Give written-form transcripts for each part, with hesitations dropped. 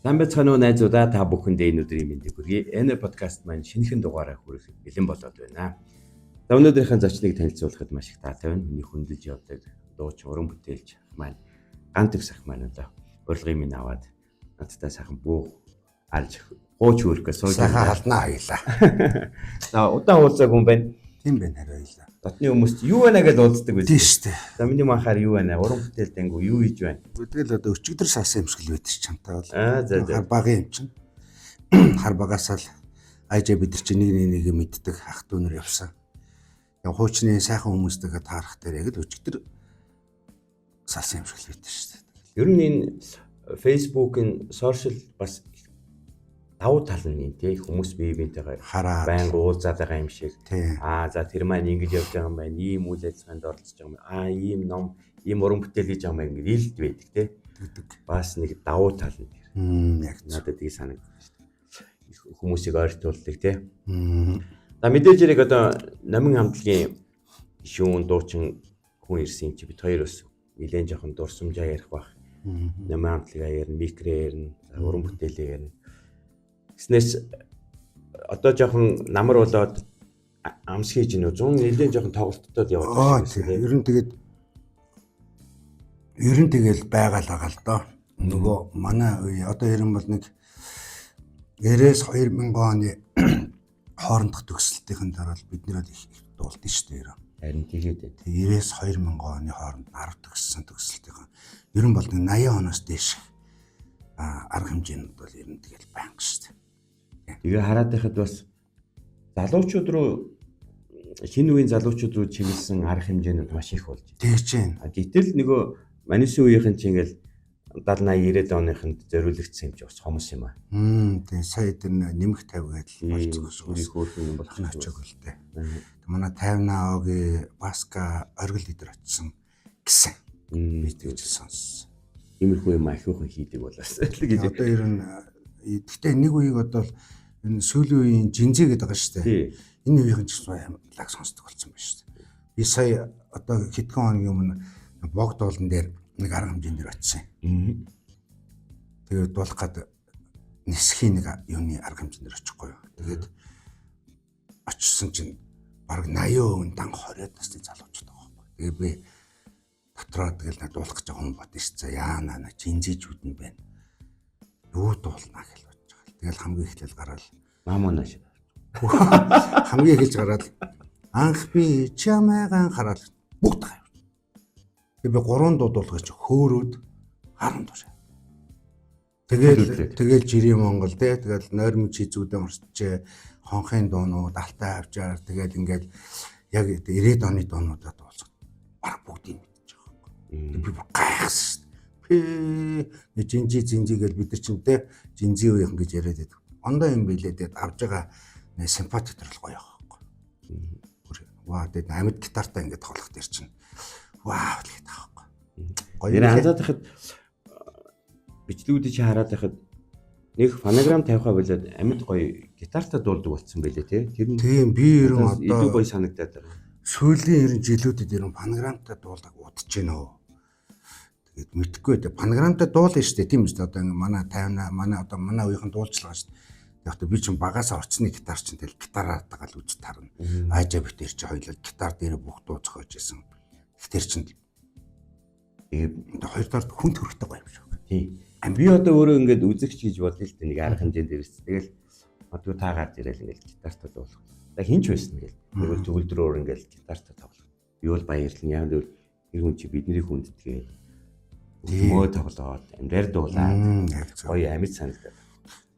Сайн байцгаана уу найзуудаа, та бүхэндээ энэ өдрийн мэндийг хүргэе. Энэ подкаст маань шинэхэн дугаараа хүрэхэд бэлэн болоод байна. За, өнөөдрийнхээ зочныг танилцуулахад маш их таатай байна. Миний хүндэлж явдаг дууч, уран бүтээлч ах маань Гантөгс ах маань одоо урилгын минь аваад надтай сайхан буух алж хууч хөөрхөө сууж Сайхан халнаа, баялаа. За, удаан уулзаагүй юм байна. Тийм байна, харин баялаа. Дотны хүмүүс чи юу байна гэж уулздаг Тийм байсан. шүү дээ. За, миний манхаар юу байна? Уран бүтээл дангу юу хийж байна? Тэгэл одоо өчигдөр саасан юм шиг л байдаг ч чамтай бол. Аа, за за. Хар багын юм чинь. Хар багасаа л ажаа бид нар чинь нэг нэг нэг мэддэг ах дүүнер явсан. Яг хуучны сайхан хүмүүстэйгээ таарах дээр яг л өчигдөр саасан юм шиг л байдаг шүү дээ. Ер нь энэ Facebook-ын social бас давуу тал нь юм тий, хүмүүс бие биентэйгээ Хараад байнга уулзаад байгаа юм шиг. Тийм. Аа, за, тэр маань ингэж явж байгаа юм байна. Ийм үйл ажиллагаанд оролцож байгаа юм. Аа, ийм ном, ийм уран бүтээл хийж байгаа юм байна гэж илд байдаг тий. Тэгдэг. Бас нэг давуу тал нь тэр. Яг зөв. Надад тийг санагддаг шүү дээ. Их хүмүүсийг ойртуулдаг тий. За, мэдээж хэрэг одоо номин хамтлагийн шүүн дуучин хүн ирсэн юм чи бид хоёр бас нэлээд жоохон дурсамжаа ярих бах. Номин хамтлагаа ярина, микро ярина, за, уран бүтээлээ ярина. Тэгснээс одоо жоохон намар болоод амс хийж гинүү 100 нэлээд жоохон тоглолттой л яваад Аа, байгаа шүү тийм. дээ. Ер нь тэгээд ер нь тэгэл байгаа л байгаа л доо. Нөгөө манай үе одоо ер нь бол нэг 90-ээс 2000 оны хоорондох төгсөлтийн дараа л бид нэр бол их их дуулдсан шүү дээ ер нь. Харин тэгээд байна. Тэгээ 90-ээс 2000 оны хооронд 10 төгссөн төгсөлтийн ер нь бол нэг 80 оноос дээш арга хэмжээнд бол ер нь тэгэл байнга шүү дээ. Тэгээ хараад байхад бас залуучууд руу, шинэ үеийн залуучууд руу чиглэсэн арга хэмжээнүүд маш их болж байна. Тэгэж чинь. А гэтэл нөгөө манисын үеийнхэн чинь ингээл 70 80 90-ад оныхонд зориулагдсан юм чи бас хомос юм аа. Тэгээ сая тэр нэмэх 50 гэдэл болцгоо. Их хөөрхөн юм Хан болчихсон. очоог л дээ. Манай 50-аагийн Баска оргил лидер очсон гэсэн. Би тэгж сонссон. Иймэрхүү юм ахиухан хийдэг болоос л гэж. Одоо ер нь гэхдээ нэг үеийг одоо л энэ сүүлийн үеийн жинзээ гэдэг байгаа шүү дээ. Тий. Энэ үеийнхэн ч гэсэн лаг сонсдог болсон байна шүү дээ. Би сая одоо хэдхэн хоногийн өмнө богд уулан дээр нэг арга хэмжээнд дээр очсон. Тэгээд дуулах гад нисхийн нэг юуны арга хэмжээнд дээр очихгүй юу. Тэгээд очсон чинь бараг 80% дан 20-од насны залуучууд байгаа байхгүй. Тэгээ би дотроо тэгэл надад дуулах гэж байгаа хүн бодно ш. За, яана на жинзийчүүд нь байна. Юу дуулнаа гэж бодож байгаа. Тэгэл хамгийн эхлэл гараал Мамаа нааш. хамгийн эхэлж гараад анх би чамайг хараад бүгд гайв. Тэгээ би гурван дуу дуулах гэж хөөрөөд 10 дуу шаа. Тэгэл тэгэл жирийн Монгол те, тэгэл нойрмон чизүүдэн орчжээ, хонхын дуунууд, алтай авчаар, тэгэл ингээд яг 90-ад оны дуунуудад дуулсан. Бараг бүгдийг мэдчих байгаа байхгүй. Би бүр гайхсан шүү дээ. Пэ жинжи зинжи гэж бид нар чинь те жинзи үеийнхэн гэж яриад байдаг. Ондоо юм билээ, тэгээд авж байгаа симпати төрөл гоё байхгүй. Ваа, тэгээд амьд гитартай ингээд тоглох дээр чинь вау л гэдэг байхгүй. Гоё. Нэр анзаад байхад бичлэгүүдийг чи хараад байхад нэг фонограм тавихаа болоод амьд гоё гитартай дуулдаг болсон байлээ тий. Тэр нь Тийм, би ер нь илүү одоо гоё санагдаад байна. сүүлийн ер нь жилүүдэд ер нь фонограмтай дуулдаг удаж гэнэ үү. Тэгээд мэдхгүй дээ. Фонограмтай дуулна шүү дээ. Тийм үү? Одоо ингээ манай 50 манай одоо манай үеийнхэн дуулж л байгаа шүү дээ. Яг тэ би чинь багаас орцны гитар чинь тэгэл гитараатайгаа л үз тарна. Ажаа битэр чи хоёлаа гитар дээр бүх дуу зохиож исэн. Тэр чинь Тэгээд одоо хоёр дахь хүн төрхтэй гоё юм шиг. Тий. Би одоо өөрөө ингээд үзэгч гэж бодъё л дээ, нэг арга хэмжээнд дээрс. Тэгэл магадгүй та гарч ирэл ингээд гитартай дуулах. За, хинч байсан ингээл. Тэгвэл төгөлдрөөр ингээд гитартай тоглох. Би бол баярлна. Яг л тэр хүн чи бидний хүндэтгээд мөө тоглоод амьдаар дуулаад Яг зөв. гоё амьд санагдаад.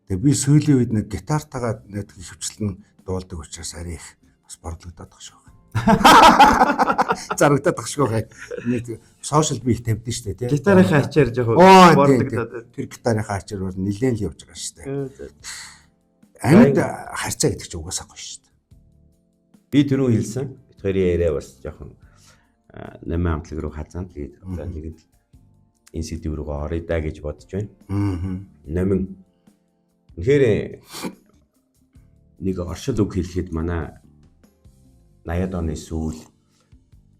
Тэгээ би сүүлийн үед нэг гитартайгаа нэг хөвчлэн дуулдаг учраас арай их бас борлогдоод байгаа шүү. Зарагдаад байгаа шүү. Нэг сошиал би их тавьдэн шүү дээ тий. Гитарынхаа ачаар жоохон Оо, тийм, борлогдоод. Тэр гитарынхаа ачаар бол нилээн л явж байгаа шүү дээ. байна. Амьд харьцаа гэдэг чинь угаасаа гоё шүү дээ. Би түрүү хэлсэн. Бид хоёрын яриа бас жоохон намын амтлаг руу хазаан. Тэгээд одоо нэг л энэ сэдв рүү оръё да гэж бодож байна. Номин. Үнэхээр нэг оршил үг хэлэхэд манай 80-ад оны сүүл,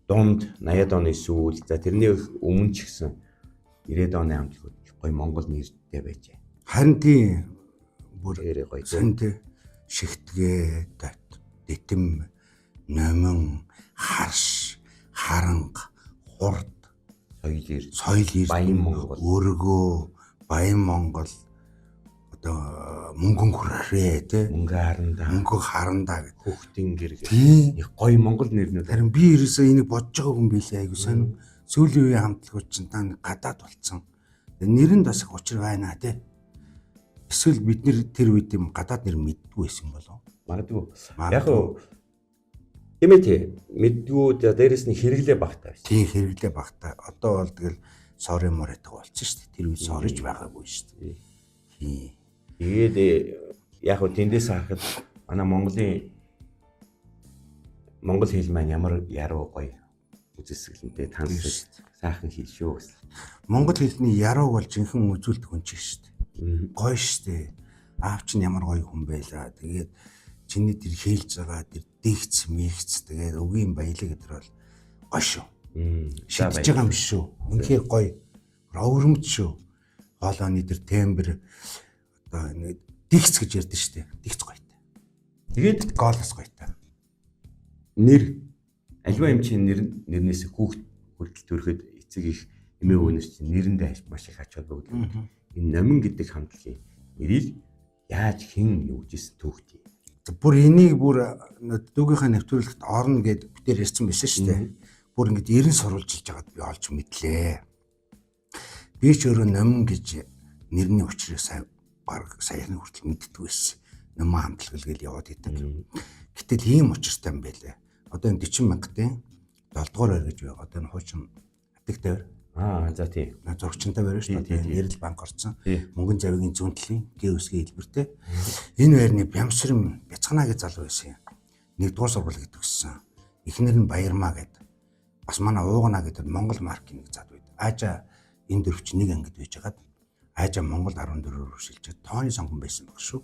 дунд 80-ад оны сүүл, за, тэрний өмнө ч гэсэн 90-ад оны хамтлагууд их гоё Монгол нэртэй байжээ. Харин тийм бүр Тэрээ гоё тий. сэн тий шигтгээ, дэтэм, номин, харш, харанга, хурд, Соёл ир. соёл эрдэм, Баян Монгол. өргөө, Баян Монгол одоо мөнгөн хүрхрээ тий Мөнгө харандаа. мөнгө харандаа гэдэг. Хөхтөн гэр гэх. Тийм. Их гоё монгол нэрнүүд. Харин би ерөөсөө энийг бодож байгаа хүн билээ айгу сонь. Сүүлийн үеийн хамтлагууд чинь та нэг гадаад болцсон. Нэр нь бас их учир байна тий. Эсвэл бид нэр тэр үед юм гадаад нэр мэддгүй байсан болов. Магадгүй. Магадгүй. Яг уу тийм ээ тий. Мэддгүү за дээрэс нь хэрэглээ багтаа байсан. Тийм хэрэглээ багтаа. Одоо бол тэгэл сори мор гэдэг болцсон шүү дээ. Тэр үед сориж байгаагүй шүү дээ. Тийм. Тэгээд яг уу тэндээс харахад манай Монголын монгол хэл маань ямар яруу гоё үзэсгэлэнтэй тансаг сайхан хэл шүү гэсэн. Монгол хэлний ярууг бол жинхэнэ үзүүлдэг хүн чинь шүү дээ. Гоё шүү дээ. Аав чинь ямар гоё хүн байлаа. Тэгээд чиний тэр хэлж байгаа тэр дэгц мэгц тэгээд үгийн баялаг гэдэг бол гоё шүү. Шидэж байгаа юм биш шүү. Үнэхээр гоё. Өвөрмөц шүү. Хоолойны тэр тембр одоо нэг дэгц гэж ярьдэн шүү дээ. Дэгц гоётой. Тэгээд Гоолос гоётой. нэр альва юм чинь нэр нэрнээс хүүхд хүртэл төрөхөд эцэг их эмээ өвнөр чинь нэрэндээ маш их ач холбогдол өгдөг. Энэ номин гэдэг хамтлагийн нэрийг яаж хэн юу гэжсэн түүхтэй. За, Бүр энийг бүр дүүгийнхаа нэвтрүүлэгт орно гэд бид тэр ярьсан байсан шүү дээ. Бүр ингэж ерэн сурвалжилж байгаад би олж мэдлээ. Би ч өөрөө номин гэж нэрний учрыг сайн баг саяхны хүртэл мэддэггүй байсан. Номин хамтлаг л гэл яваад идэг. Гэтэл ийм учиртай юм байлээ. Одоо энэ 40 мянгатын 7 дугаар байр гэж байгаа. Одоо энэ хуучин хатагтай байр. Аа за тий. Зурагчтай байр шүү Тий, дээ. тий, тий. Нэрэл банк орсон. Тий. Мөнгөн завигийн зүүн талын гэ үсгийн хэлбэртэй. Энэ байрны Бямсрэм Бяцхана гэж залуу байсан юм. Нэгдүгээр сургууль гэдэг төгссөн. Эхнэр нь Баярмаа гэдэг. Бас манай Уугана гэдэг Монгол маркийн нэг зад байд. Аажа энэ дөрвч нэг ангид байж хагаад Аажа Монгол 14 рүү шилжээд тооны сонгон байсан баг шүү.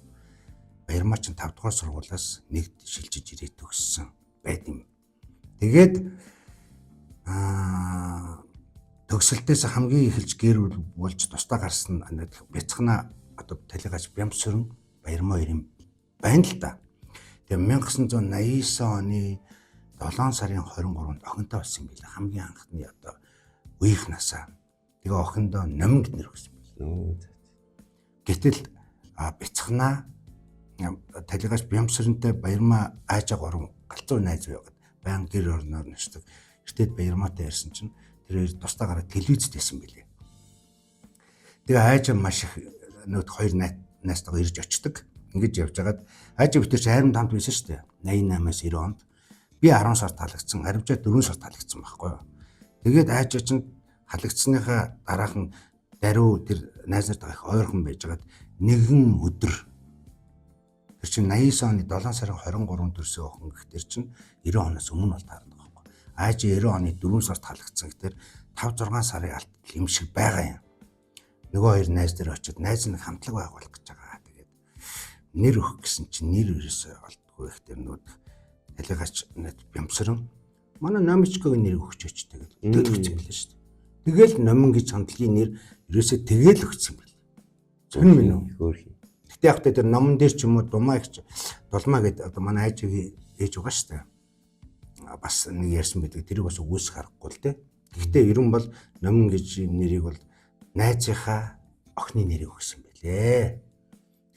Баярмаа чинь 5 дугаар сургуулиас нэгд шилжиж ирээд төгссөн байд юм. Тэгээд аа төгсөлтөөс хамгийн эхэлж гэр бүл болж тусдаа гарсан нь Бяцхана одоо талигаач Бямсүрэн Баярмаа хоёрын байна л да. Тэгээ 1989 оны 7 сарын 23-нд охинтой болсон юм билээ. Хамгийн анхны одоо үеих насаа. Тэгээ охиндоо номин гэд нэр өгсөн билээ. Нөө за. Гэтэл Бяцхана талигаач Бямсүрэнтэй Баярмаа аажаа гурван галзуу найз байгаад баян гэр орноор нэрсдэг. Эртээд Баярмаатай ярьсан чинь тэр хоёр тусдаа гараад телевизэд байсан билээ. Тэгээ аажаа маш их нөт хоёр найзтайгаа ирж очдөг. Ингэж явж хагаад аажаа битэр чи хайрмд хамт байсан шүү дээ. 88-аас 90 онд би 10 сар таалагдсан, харимжаа 4 сар таалагдсан байхгүй юу. Тэгээд аажаа чинь халагдсныхаа дараахан даруй тэр найз нартайгаа их ойрхон байжгаад нэгэн өдөр тэр чинь 89 оны 7 сарын 23-нд төрсөн охин гэх тэр чинь 90 оноос өмнө бол таарна байхгүй. Аажаа 90 оны 4 сард халагдсан гэхээр 5 6 сарын алдал юм шиг байгаа юм. Нөгөө хоёр найз дээр очиод найз нь хамтлаг байгуулах гэж байгаа. Тэгээд нэр өгөх гэсэн чинь нэр ерөөсөө олдгүй их тэр нүүд талигаач нэт бямсран манай номичкогийн нэрийг өгч өч тэгээд тэгэл өгсөн билээ шүү дээ. Тэгэл номин гэж хамтлагийн нэр ерөөсөө тэгэл өгсөн бил. Зөв минь үү? Хөөрхий. Гэтэ яг та тэр номон дээр ч юм уу дулмаа их дулмаа гэдэг одоо манай аажигийн ээж байгаа шүү дээ. Бас нэг ярьсан байдаг. Тэрийг бас үгүйсэх аргагүй л дээ. Гэхдээ ер нь бол номин гэж нэрийг бол найзынхаа охины нэрийг өгсөн байлээ.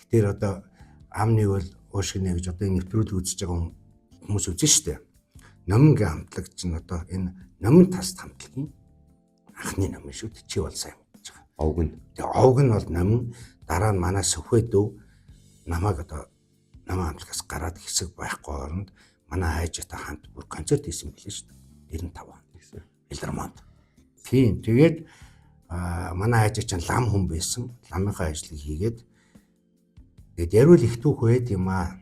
Тэгэхээр одоо ам нэг бол уушгинэ гэж одоо энэ нэвтрүүлэг үзэж байгаа хүмүүс үзэн шүү дээ. Номин гэ хамтлаг чинь одоо энэ номин таст хамтлагийн анхны номин шүү дээ. Чи бол сайн мэдж байгаа. Овг нь. Тэгээ овг нь бол номин, дараа нь манай Сүхбэ дүү намайг одоо намайг хамтлагаас гараад хэсэг байхгүй оронд манай хайжаатай хамт бүр концерт хийсэн билээ шүү дээ. 95 онд. Филармонд. Тийм. Тэгээд манай хайжаа чинь лам хүн байсан. Ламынхаа ажлыг хийгээд тэгээд яриул их түүх байд юм аа.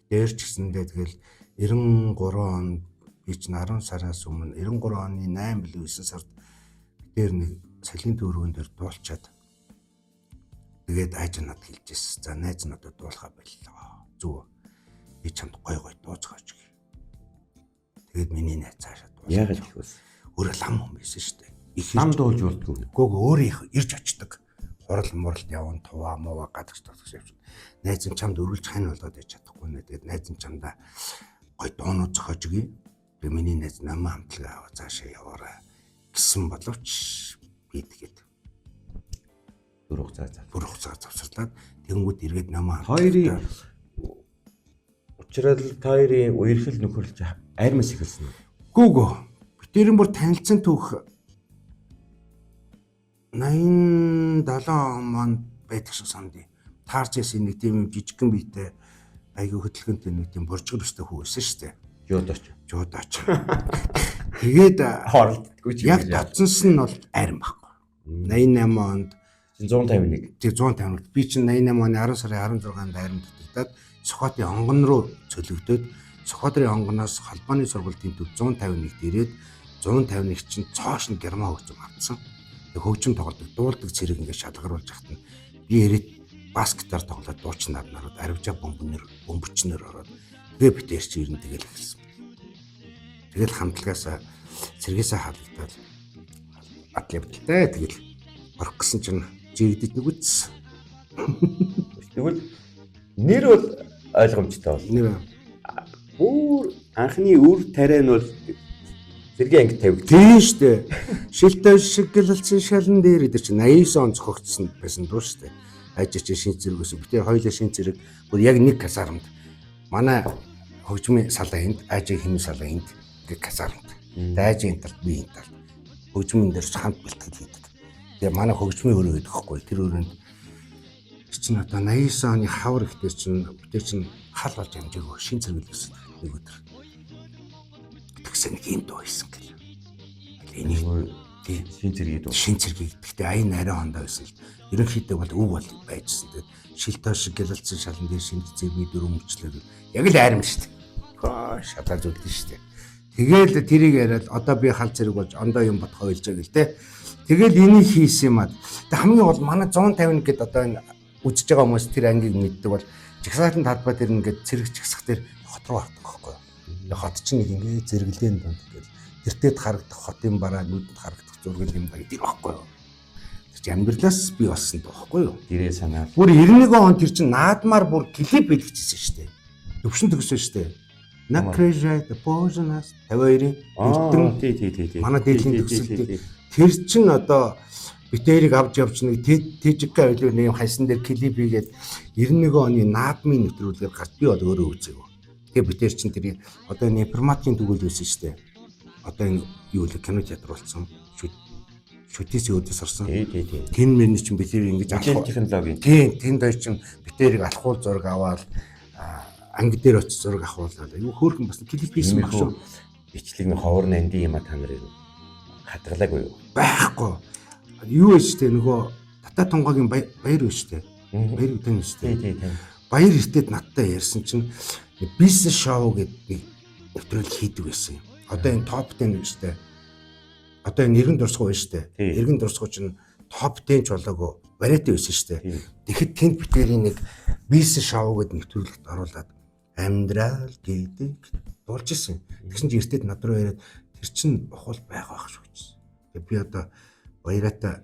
Дээр ч гэсэндээ тэгэл 93 онд би чинь 10 сараас өмнө 93 оны 8 билүү 9 сард дээр нэг салхин дүүргэн дээр дуулчаад тэгээд ааж надад хэлж ирсэн. За найз надад дуулахаа боллоо. Зүг. Би чамд гой гой дууцгаач гэх. Тэгээд миний найз цаашаа дуулаа. Яагаад их вэ? Өөрөө лам хүн байсан шүү дээ. Их Лам дуулж болдгоо. Гүг өөрөө их ирж очдөг. Хурал муралд яван туваа мууга гадагш татгаш явчихна. Найз нь чамд өргөлж хань болоод яж чадахгүй нэ. Тэгээд найз нь чамдаа гой дуунууд зохиож өгье. Би миний найз намаа хамтлаг аваа цаашаа яваарай гэсэн боловч би тэгээд Бүр хугацаа зав. Бүр хугацаа завсарлаад тэгэнгүүт эргээд намаа Хоёрын учрал та хоёрын үерхэл нөхөрлөж армис эхэлсэн үү? Гүү. Битэрэн бүр танилцсан түүх 87 онд байдаг шиг сандын. Таарч ясан нэг тийм юм жижигхэн биетэй айгүй хөдөлгөөнтэй нэг тийм буржгар өстэй хүү байсан шүү дээ. Жуудаач. Жуудаач. Тэгээд Хоолддоггүй ч яг татсанс нь бол арим байхгүй. 88 онд 151. Тэг 151. Би чинь 88 оны 10 сарын 16-нд арим татагдаад Сүхбаатын онгон руу цөлөгдөөд Сүхбаатарын онгоноос холбооны сургуулийн төв 151-д ирээд 151 чинь цоош нь герман хөгжим автсан. Тэг хөгжим тоглодог, дуулдаг цэрэг ингээд шалгаруулж яхад нь би ирээд бас гитар тоглоод дуучин нарнарууд аривжаа бөмбөнөр бөмбөчнөр ороод тэгээ битэр чи ирэн тэгэл эхэлсэн. Тэгэл хамтлагаасаа цэргээсээ халагдаад атл явдалтай тэгэл орох гэсэн чинь жигдэд нэг үтс. Тэгвэл нэр бол ойлгомжтой бол. Нэр Бүр анхны үр тариа нь бол зэргийн анги тавигдсан. Тийм шүү дээ. Шилтэй шиг гэлэлцэн шалан дээр гэдэг чинь 89 он зохиогдсон байсан дуу шүү дээ. Ажиж чи шин зэрэг өсөв. Битэр хоёлаа шин зэрэг бүр яг нэг казармд. Манай хөгжмийн салаа энд, ажиг хэмээн салаа энд гэх казармд. Дайжин энэ талд би энэ талд. Хөгжмийн дээр хамт бэлтгэл хийдэг. Тэгээ манай хөгжмийн өрөө гэдэг хэвгүй. Тэр өрөөнд чинь одоо 89 оны хавар ихтэй чинь битэр чинь хал болж амжаагүй шин зэрэг л өсөв нэг өдөр. Тэгсэн нэг юм дуу хийсэн гэл. Энийг Тийм шин зэргийн дуу. Шин зэргийг. Гэхдээ аян арай хондоо байсан л. Ерөнхийдөө бол өв бол байжсэн. Тэгээд шил тоош шиг гэлэлцэн шалан дээр шинж зэргийн дөрөв мөчлөр. Яг л айрам шүү дээ. Хоо шалаа зүлдэн шүү дээ. Тэгэл тэрийг яриад одоо би хал зэрэг болж ондоо юм бодхоо ойлж байгаа гэл те. Тэгэл энийг хийсэн юм аа. Тэг хамгийн гол манай 151 гэд одоо энэ үзэж байгаа хүмүүс тэр ангийг мэддэг бол жигсаалтын талбай дээр ингээд цэрэг жигсах дээр хот руу хардаг байхгүй юу. Тэг хот чинь нэг ингээд зэрэглээн дунд ингээд тэртет харагдах хотын бараа нүдэнд харагдах зураг юм баг тэр байхгүй юу. Тэр чинь амьдралаас би болсон байхгүй юу. Гэрээ санаа. Бүр 91 он тэр чинь наадмаар бүр клип хийлгэжсэн шүү дээ. Төвшин төгсөн шүү дээ. Накрежай Пожнас 52-ийн Эрдэн тий тий тий тий. Манай дээдлийн төгсөлт тэр чин одоо битэрийг авч явж нэг ТЖК байлуу нэг юм хайсан дээр клип хийгээд 91 оны наадмын нэвтрүүлгээр гарч би бол өөрөө үзээгүй. Тэгээ битэр чин тэр одоо энэ информатикийн түгэл байсан шүү дээ. Одоо энэ юу л кино театр болсон. Шүтээс өөдөөс орсон. Тий тий тий. Тэн мөрний чин битэрийг ингэж алах технологи. Тий, тэнд хоёр чин битэрийг алхуул зураг аваад анги дээр очиж зураг авахуулаад юу хөөрхөн бас клип хийсэн баг шүү. Бичлэг нь ховор нанди юм а та нарыг хадгалаагүй юу? Байхгүй. Юу вэ штэ нөгөө Тата Тунгагийн баяр вэ штэ. Баяр гэдэг нь штэ. Тий, тий, тий. Баяр эртэд надтай ярьсан чинь бизнес шоу гэдэг нэг нэвтрүүлэг хийдэг байсан юм. Одоо энэ топ 10 гэж штэ. Одоо энэ эргэн дурсгуу байна штэ. Эргэн дурсгуу чинь топ 10 ч болоогүй вариати байсан штэ. Тэгэхэд тэнд битэрийн нэг бизнес шоу гэдэг нэвтрүүлэгт оруулаад амьдрал гэдэг дуулж исэн. Тэгсэн чинь эртэд над руу яриад тэр чинь ухуул байгаа ах шүү гэсэн. Тэгээ би одоо баяраатай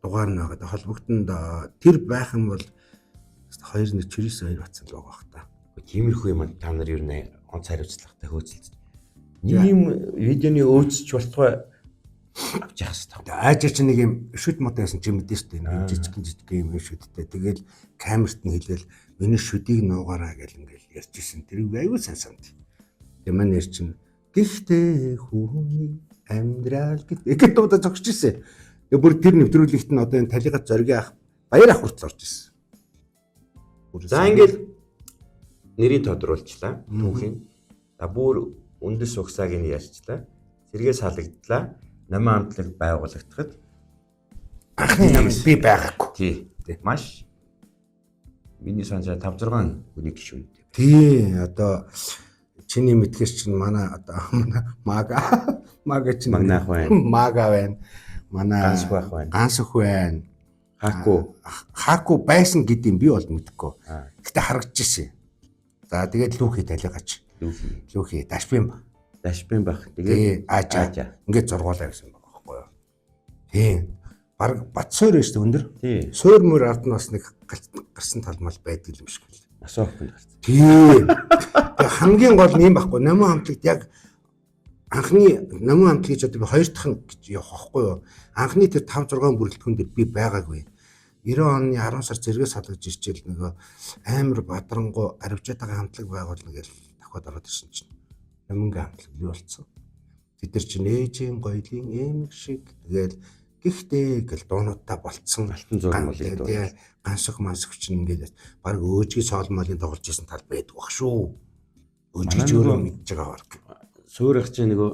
дугаар нь байгаа. Холбогдонд тэр байх юм бол 2 1 чирээс 2 батсан л байгаа бах та. Тиймэрхүү юм та нар ер нь онц хариуцлагатай хөөцөлдөж. Нэг юм видеоны өөцч болтугай авч явах хэрэгтэй. Аажаа чи нэг юм шүд мод байсан чи мэдэн шүү дээ. Нэг жижигэн жижигэн юм шүдтэй. Тэгэл камерт нь хэлээл миний шүдийг нуугаараа гэл ингээл ярьж исэн. Тэр аюул сайн санд. Тэгээ манай нэр чинь гэхдээ хүний амьдрал гэдэг дуудаа зогсож исэн. Тэгээ бүр тэр нэвтрүүлэгт нь одоо энэ талигац зоригийн ах баяр ах хүртэл орж исэн. За ингээл нэрийг тодруулчлаа. Түүхийн. За бүр үндэс угсааг нь ярьчлаа. Сэргээс халагдлаа. Намын хамтлаг байгуулагдахад анхны нам би байгаагүй. Тий. Маш миний сонсоо 5 6 хүний гишүүнтэй. Тий, одоо чиний мэдгээс чинь манай одоо манай мага чинь Магнаах байна. Мага байна. Манай Гансах байх байна. Гансах байна. Хааку. Хааку байсан гэдэг юм би бол мэдэхгүй. Гэтэ харагдчихсэн. За тэгээд лүүхи талигач. Лүүхи. Лүүхи дашбин. Дашбин бах. Тэгээд Аажа. Ингээд зургуулаа гэсэн байгаа байхгүй юу? Тийм. Бараг Батсуур шүү дээ өндөр. Тий. Суур мөр ард нь бас нэг гарсан талмал байдаг юм шиг л. Асуух хүн гарсан. Тий. Тэгээ хамгийн гол нь юм байхгүй. Номин хамтлагт яг анхны номин хамтлагийг ч одоо би хоёр дахь нь гэж явах байхгүй юу. Анхны тэр 5 6 бүрэлдэхүүн дээр би байгаагүй. 90 оны 10 сар зэрэгээс салгаж ирчээл нөгөө амар бадрангу аривжаад байгаа хамтлаг байгуулна гэж дахиад ороод ирсэн чинь номингийн хамтлаг бий болцсон. Тэд нар чинь ээжийн гоёлын эмэг шиг тэгэл гихтээ гэл дуунуудтай болцсон. Алтан зураг молыг дуу. Тий, гансах мансах чинь ингээд баг өөжгийн соолмолын тоглож исэн тал байдаг бах шүү. Өөжгийч Манай өөрөө нөгөө- мэдж байгаа баг. Суурих чинь нөгөө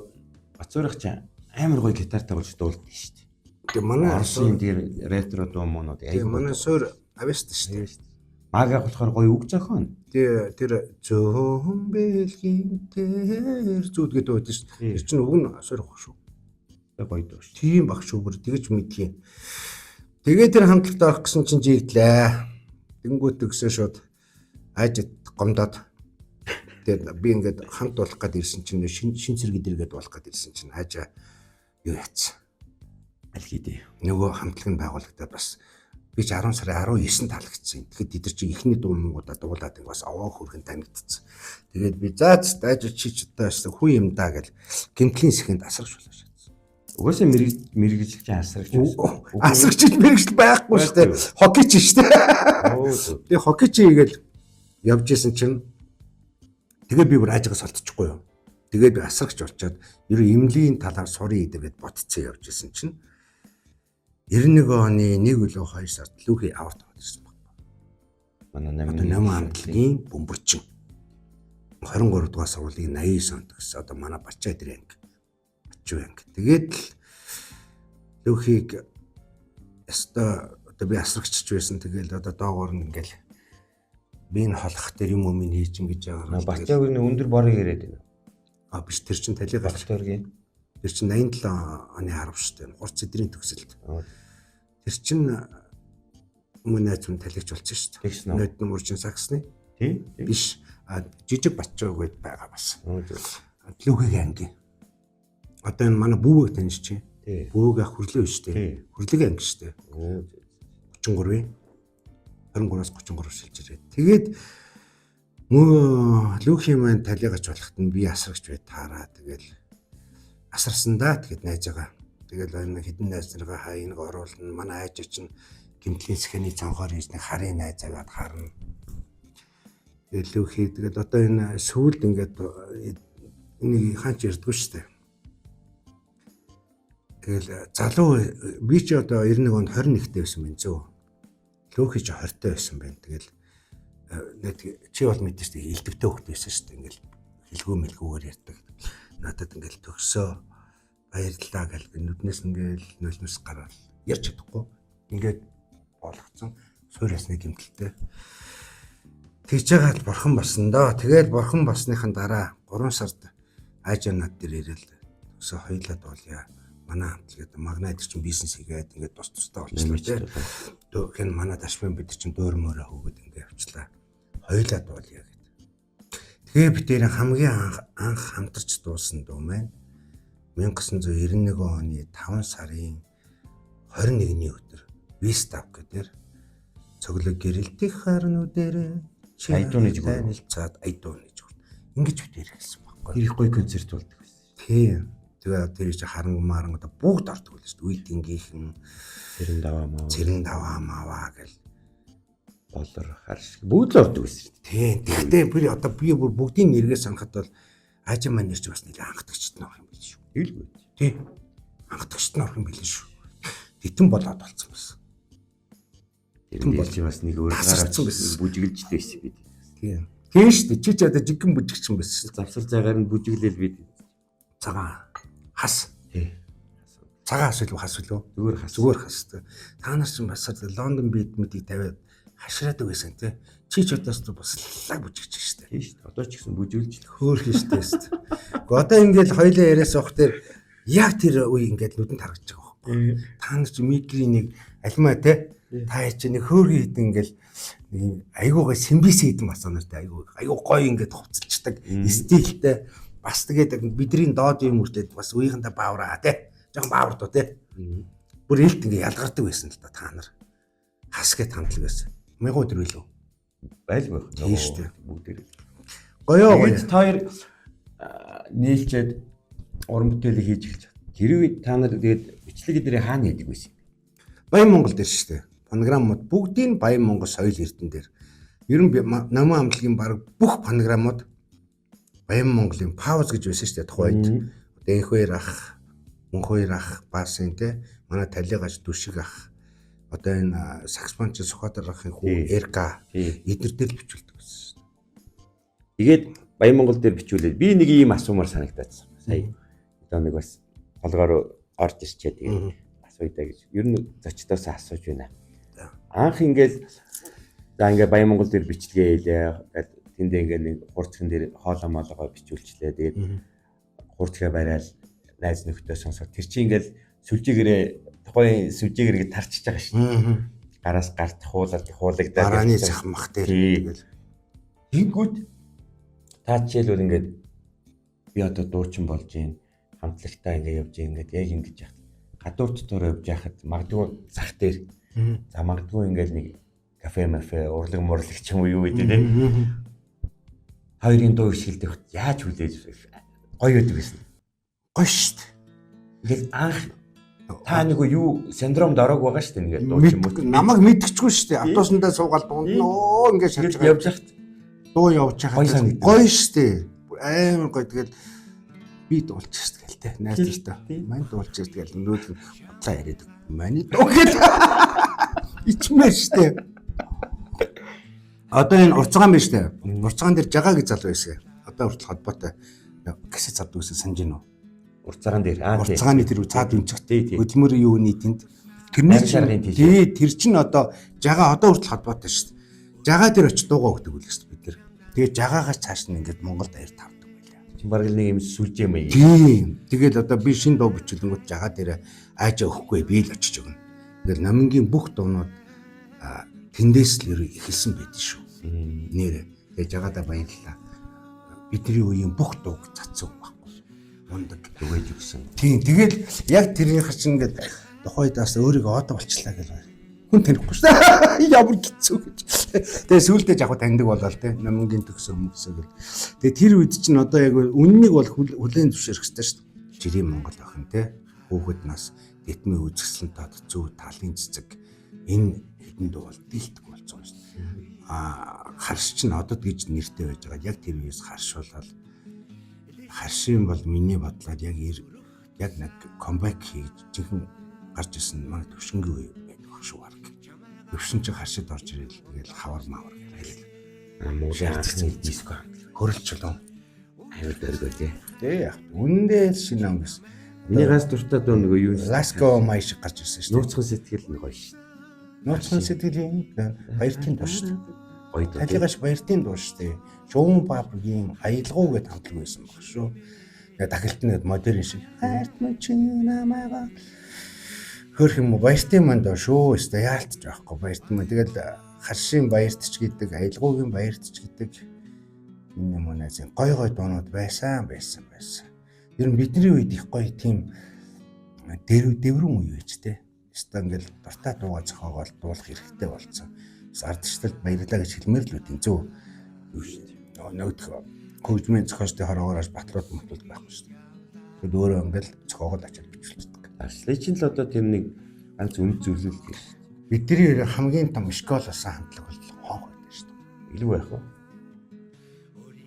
Бацуурих чинь амар гоё гитар тоглож дуулдаг шүү дээ. Тэгээ манай Оросын тэр ретро дуу муунууд тий, манай суур авьяастай шүү дээ. Мага болохоор гоё үг зохион. Тий, тэр зөөн бэлгийн тэр зүуд гэдэг байдаг шүү дээ. Тэр чинь уг нь суур ах шүү. Гоё дуу шүү. Тийм баг шүү бүр тэгэж мэдхий. Тэгээ тэр хамтлагт орох гэсэн чинь жигдлээ. Тэнгүүт өгсөн шууд аажид гомдоод тэгээд би ингээд хамт болох гад ирсэн чинь шин шин цэрэг дэргээд болох гад ирсэн чинь аажаа юу яцсан. Аль хийдэ. Нөгөө хамтлаг нь байгуулагдаад бас би ч 10 сарын 19-нд таалагдсан. Тэгэхэд тэд нар чинь эхний дуу муугуудаа дуулаад ингээ бас овоо хөргөн танигдсан. Тэгээд би заа ааж чи ч одоо бас хүн юм даа гэл гимтлийн сэхэнд асрагч болоо шатсан. Угаасаа мэрэгжил чинь асрагч байсан. Асрагч мэрэгжил байхгүй шүү дээ. Хоккей ч шүү дээ. Оо зөв. Тэгээ хоккей чи хийгээл явж исэн чинь тэгээ би бүр аажигаас олдчихгүй юу. Тэгээд би асрагч болчоод ер нь эмнэлгийн талаар сурын идэ гэд ботцсон явж исэн чинь 91 оны 1 үлээ 2 сард лүхи аварт ороод ирсэн баг. Манай намын Одоо намын хамтлагийн бөмбөрчин 23 дугаар сургуулийн 89 онд гэсэн одоо манай Бачаа дээр анги. Бачуу анги. Тэгээд л лүхийг ёстой одоо би асрагчч байсан. Тэгэл одоо доогоор нь ингээл би энэ холох дээр юм юм хийж ингэж байгаа. Бачаагийн өндөр борыг яриад байна. А биш тэр чин талиг гарч. Бачтойргийн. Тэр чин 87 оны 10 шүү дээ. Хурц сэдрийн төгсөлт. Тэр чин мөн найз минь талигч болсон шүү дээ. Тэгсэн үү? Нойд нөмөрчин саксны. Тий. Биш. А жижиг Бачуу гээд байгаа бас. Оо зөв. Лүхийг анги. Одоо энэ манай бүүвэг таньж чи. Тий. Бүүвэг ах хүрлээ биш үү? Тий. Хүрлэг анги шүү дээ. Оо зөв. 33-ийн 23-аас 33 шилж ирээд. Тэгээд мөө лүүхийн маань талигач болохт нь би асрагч бай таараа. Тэгэл асарсан да тэгэд найзаагаа. Тэгэл энэ хідэн найз наргаа хаа энийг оруулна. Манай айжаа чинь гимтлийн сэхэний цонхоор хийж нэг харын найзаагаад харна. Тэгэл лүүхий тэгэл одоо энэ сүүлд ингээд энийг хаач ярьдгүй шүү дээ. Тэгэл залуу би чи одоо 91 онд 21-тэй байсан байна зөө. Лөөхий чи 20-тай байсан байна. Тэгэл нэг чи бол мэдэн шүү дээ элдвтэй хөхт байсан шүү дээ. Ингээл хэлгүү мэлгүүгээр ярьдаг. Надад ингээл төгсөө баярлалаа гэл би нүднээс ингээл нулимс гараал ярьж чадахгүй. Ингээд болгоцсон суур ясны гимтэлтэй. Тэгж байгаа л бурхан болсон доо. Тэгэл бурхан болсныхан дараа 3 сард аажаа над дээр ирээл өсөө хоёлаа дуулъя. Манай хамтлагад магнаа дээр чинь бизнес хийгээд ингээд тус тустай болчихлоо тий. Хэн манай дашмын бид чинь дуур мөрөө хөөгд ингээд явчлаа. Хоёлаа дуулъя гэд. Тэгээ бид нэр хамгийн анх хамтарч дуулсан дуу маань 1991 оны 5 сарын 21-ний өдөр Вистав гэдэг цоглог гэрэлтэх харнуудээр чи Айдууны жигүүр. танилцаад айдууны жигүүр. Ингэж бид нэр хэлсэн байхгүй. Тэр их гоё концерт болдог байсан. Тийм. Тэгээ тэр чи харанг маран одоо бүгд ордог байл шүү дээ. Үеийнхийнхэн Тэрэн даваа маа. цэрэн даваа маваа гэл. Болор хар шиг бүгд л ордог байсан шүү дээ. Тийм. Тэгтээ би одоо би бүр бүгдийн нэргээ санахад бол Ажим маань нэр чи бас нэлээ анхдагчд нь орох юм байл шүү. Тэгэлгүй. Тийм. Анхдагчд нь орох юм байл шүү. Титэн болоод болцсон байсан. Тэр дээр чи бас нэг өөр Тасарсан гараач байсан. бүжиглжтэй байсан бид. Тийм. Тийм шүү дээ. Чи ч одоо жиггэн бүжигчин байсан шүү. Завсар зайгаар нь бүжиглээл бид. Цагаан хас. Тий. Цагаан хас үлээ хас үлээ. Зүгээр хас. Зүгээр хас. Та нар чинь бас Лондон бид мэдийг тавиад хашраад байсан тий. Чи ч одоос бас лаг бүжигч шүү дээ. Тийм шүү дээ. Одоо ч гэсэн бүжиглж л. Хөөрхөн шүү дээ. Гэхдээ одоо ингээл хоёлаа яриас явах дээр яг тэр үе ингээд нүдэнд харагдаж байгаа байхгүй. Та нар чи мигринийг альмаа те. Та чи нэг хөөрхөн хідэн ингээл нэг юм айгуугаа симбис хідэн бас нартай айгуу айгуу гоё ингээд хувцалчдаг стилтэй бас тэгээд бидний доод юм үртээд бас үеийнхэндээ баавраа те. Жохон баавар дуу те. Бүр илт ингээ ялгардаг байсан л да та нар. Хас гэт хамтлаг байсан. Мянган өдөр билүү? Байлгүй. Тийм шүү дээ. Бүгдээр. Гоёо гоё. Тэгээд та хоёр нийлчээд уран бүтээлийг хийж эхэлж байгаа. Тэр үед та нар тэгээд бичлэг эднэрийг хаана хийдэг байсан юм? Баян Монгол дээр шүү дээ. Фонограммууд бүгдийг нь Баян Монгол соёл эрдэнэ дээр. Ер нь Номын хамтлагийн баг бүх фонограммууд Баян Монголын пауз гэж байсан шүү дээ тухайн үед. Одоо Энхвэр ах, Мөнхөөр ах, Баасын те манай Талигаж Дүшиг ах одоо энэ саксофонч Сүхбаатар ахын хүү Эрка эднэр дээр л бичүүлдэг байсан шүү дээ. Тэгээд Баян Монгол дээр бичүүлээд би нэг ийм асуумар санагдаадсан. Сая одоо нэг бас толгоор орж ирчээ тэгээд асууя даа гэж. Ер нь зочдоос асууж байна. Анх ингээл за ингээ Баян Монгол дээр бичлэгээ хийлээ. Тэндээ ингээ нэг хурцхан дээр хоолоо моолоогоо бичүүлчлээ. Тэгээд хурцгаа барайл найз нөхдөд сонсоод тэр чинь ингээл сүлжээгээрээ тухайн сүлжээгээрээ тарчиж байгаа шүү дээ. Гараас гарт хуулаад хуулагдаад Барааны зах мах дээр тэгэл тэнгүүд та жишээлбэл ингээд би одоо дуучин болж гин хамтлагтаа ингээд явж гин ингээд яг ингэж яхад гадуур дотор явж яхад магадгүй зах дээр за магадгүй ингээд нэг кафе мафе урлаг мурлаг ч юм уу юу гэдэг те хоёрын дуу ишгэлдэх яаж хүлээж гоё байдаг гэсэн. Гоё шүү дээ. Ингээл анх та нэг юу синдромд ороог байгаа шүү дээ ингээд дуу ч юм уу. Намайг мэдчихгүй шүү дээ. Автобусандаа суугаад дунд нь өө ингээд шалж байгаа. Явж хахад дуу явж байгаа. Гоё шүү дээ. Амар гоё. Тэгэл би дуулчих шүү дээ те. Найз нартай. Мань дуулчих тэгэл өнөөдөр худлаа яриад. Маний дуу гэл ичмээр шүү дээ. Одоо энэ урцгаан биш үү? Урцгаан дээр жагаа гэж залуу байсан. Одоо хүртэл холбоотой. Касет зардаг гэсэн санаж байна уу? Урцгаан дээр. Аа тий. Урцгааны тэр цаад үнцгтэй. Хөдөлмөр юуны тэнд. Тэрний шаргын тийш. Тий, тэр чинь одоо жагаа одоо хүртэл холбоотой шүү дээ. Жагаа дээр очиж дуугаа өгдөг үлээ шүү дээ бид нар. Тэгээ жагаагаас цааш нь ингээд Монголд аяр тавдаг байлаа. Чин бараг л нэг юм сүлжээ маяг. Тийм. Тэгээд одоо би шинэ дуу бичүүлэнгүүт жагаа дээр аажаа өгөхгүй би л очиж өгнө. Тэгэл номингийн бүх дуунууд тэндээс л эхэлсэн байд шүү. Нэрэ. Тэгээ жагаадаа баярлалаа. Бидний үеийн бүх дууг цацсан байхгүй. Мундаг түгээж өгсөн. Тийм. Тэгэл яг тэрнийх чинь ингээд тухайдаас өөрийгөө одоо болчлаа гэл хүн танихгүй шүү дээ. Ямар хэцүү гэж. Тэгээ сүүлдээ яг таньдаг болол те. Номингийн төгсөн хүмүүсээ гэл. Тэгээ тэр үед чинь одоо яг үннийг бол хүлээн зөвшөөрөх хэрэгтэй шүү дээ. Жирийн Монгол охин те. Хүүхэд нас тэтмийн үзэсгэлэн тод зүү талын цэцэг энэ хэдэн дуу бол дийлдэг болсон шүү дээ. Аа харш чинь одод гэж нэртэй байж байгаа. Яг тэр үеэс харшуулаад харшийн бол миний бодлоор яг яг нэг comeback хийж жинхэнэ гарч ирсэн манай төвшингийн үе байдаг ах шүү баг. Төвшин чинь харшид орж ирэл тэгэл хавар мавар гэл. Монголын анхны диско хөрөлчлөө. Аюул дөргөө тий. Тий яг үнэндээ шинэ ам гэсэн. Миний ганц дуртай дуу нөгөө юу Ласко май шиг гарч ирсэн шүү дээ. Нууцхан сэтгэл нь гоё шүү дээ. Нууцхан сэтгэл юм баяртын дуу шүү дээ. Гоё дуу. Талигаш баяртын дуу шүү дээ. Шуун папгийн аялгау гэд хамтлаг байсан баг шүү. Тэгээ дахилт нь модерн шиг. Хайрт мөн чи намайга хөрх юм уу баяртын манд шүү. Өстө яалтч байхгүй баярт мөн. Тэгэл харшийн баярт ч гэдэг, аялгаугийн баярт ч гэдэг энэ юм уу найзын гой гой дуунууд байсан байсан байсан. Ер нь бидний үед их гоё тийм дэврэн үе байж тээ. Өстө ингээл дуртай дуугаа зохиогоол дуулах хэрэгтэй болсон. Бас ардчталд баярлаа гэж хэлмээр л үт энэ зөв юу шүү дээ. Нөгөөх хөгжмийн зохиолчдын хороогоорож батлууд мотууд байхгүй шүү дээ. Тэгэд өөрөө ингээл зохиогоол очиад бичүүлдэг. Арслан чинь л одоо тэр нэг ганц үнд зөвлөл гэж шүү дээ. Бидний хамгийн том школ болсон хамтлаг бол хонх байдаг шүү дээ. Илүү байх уу?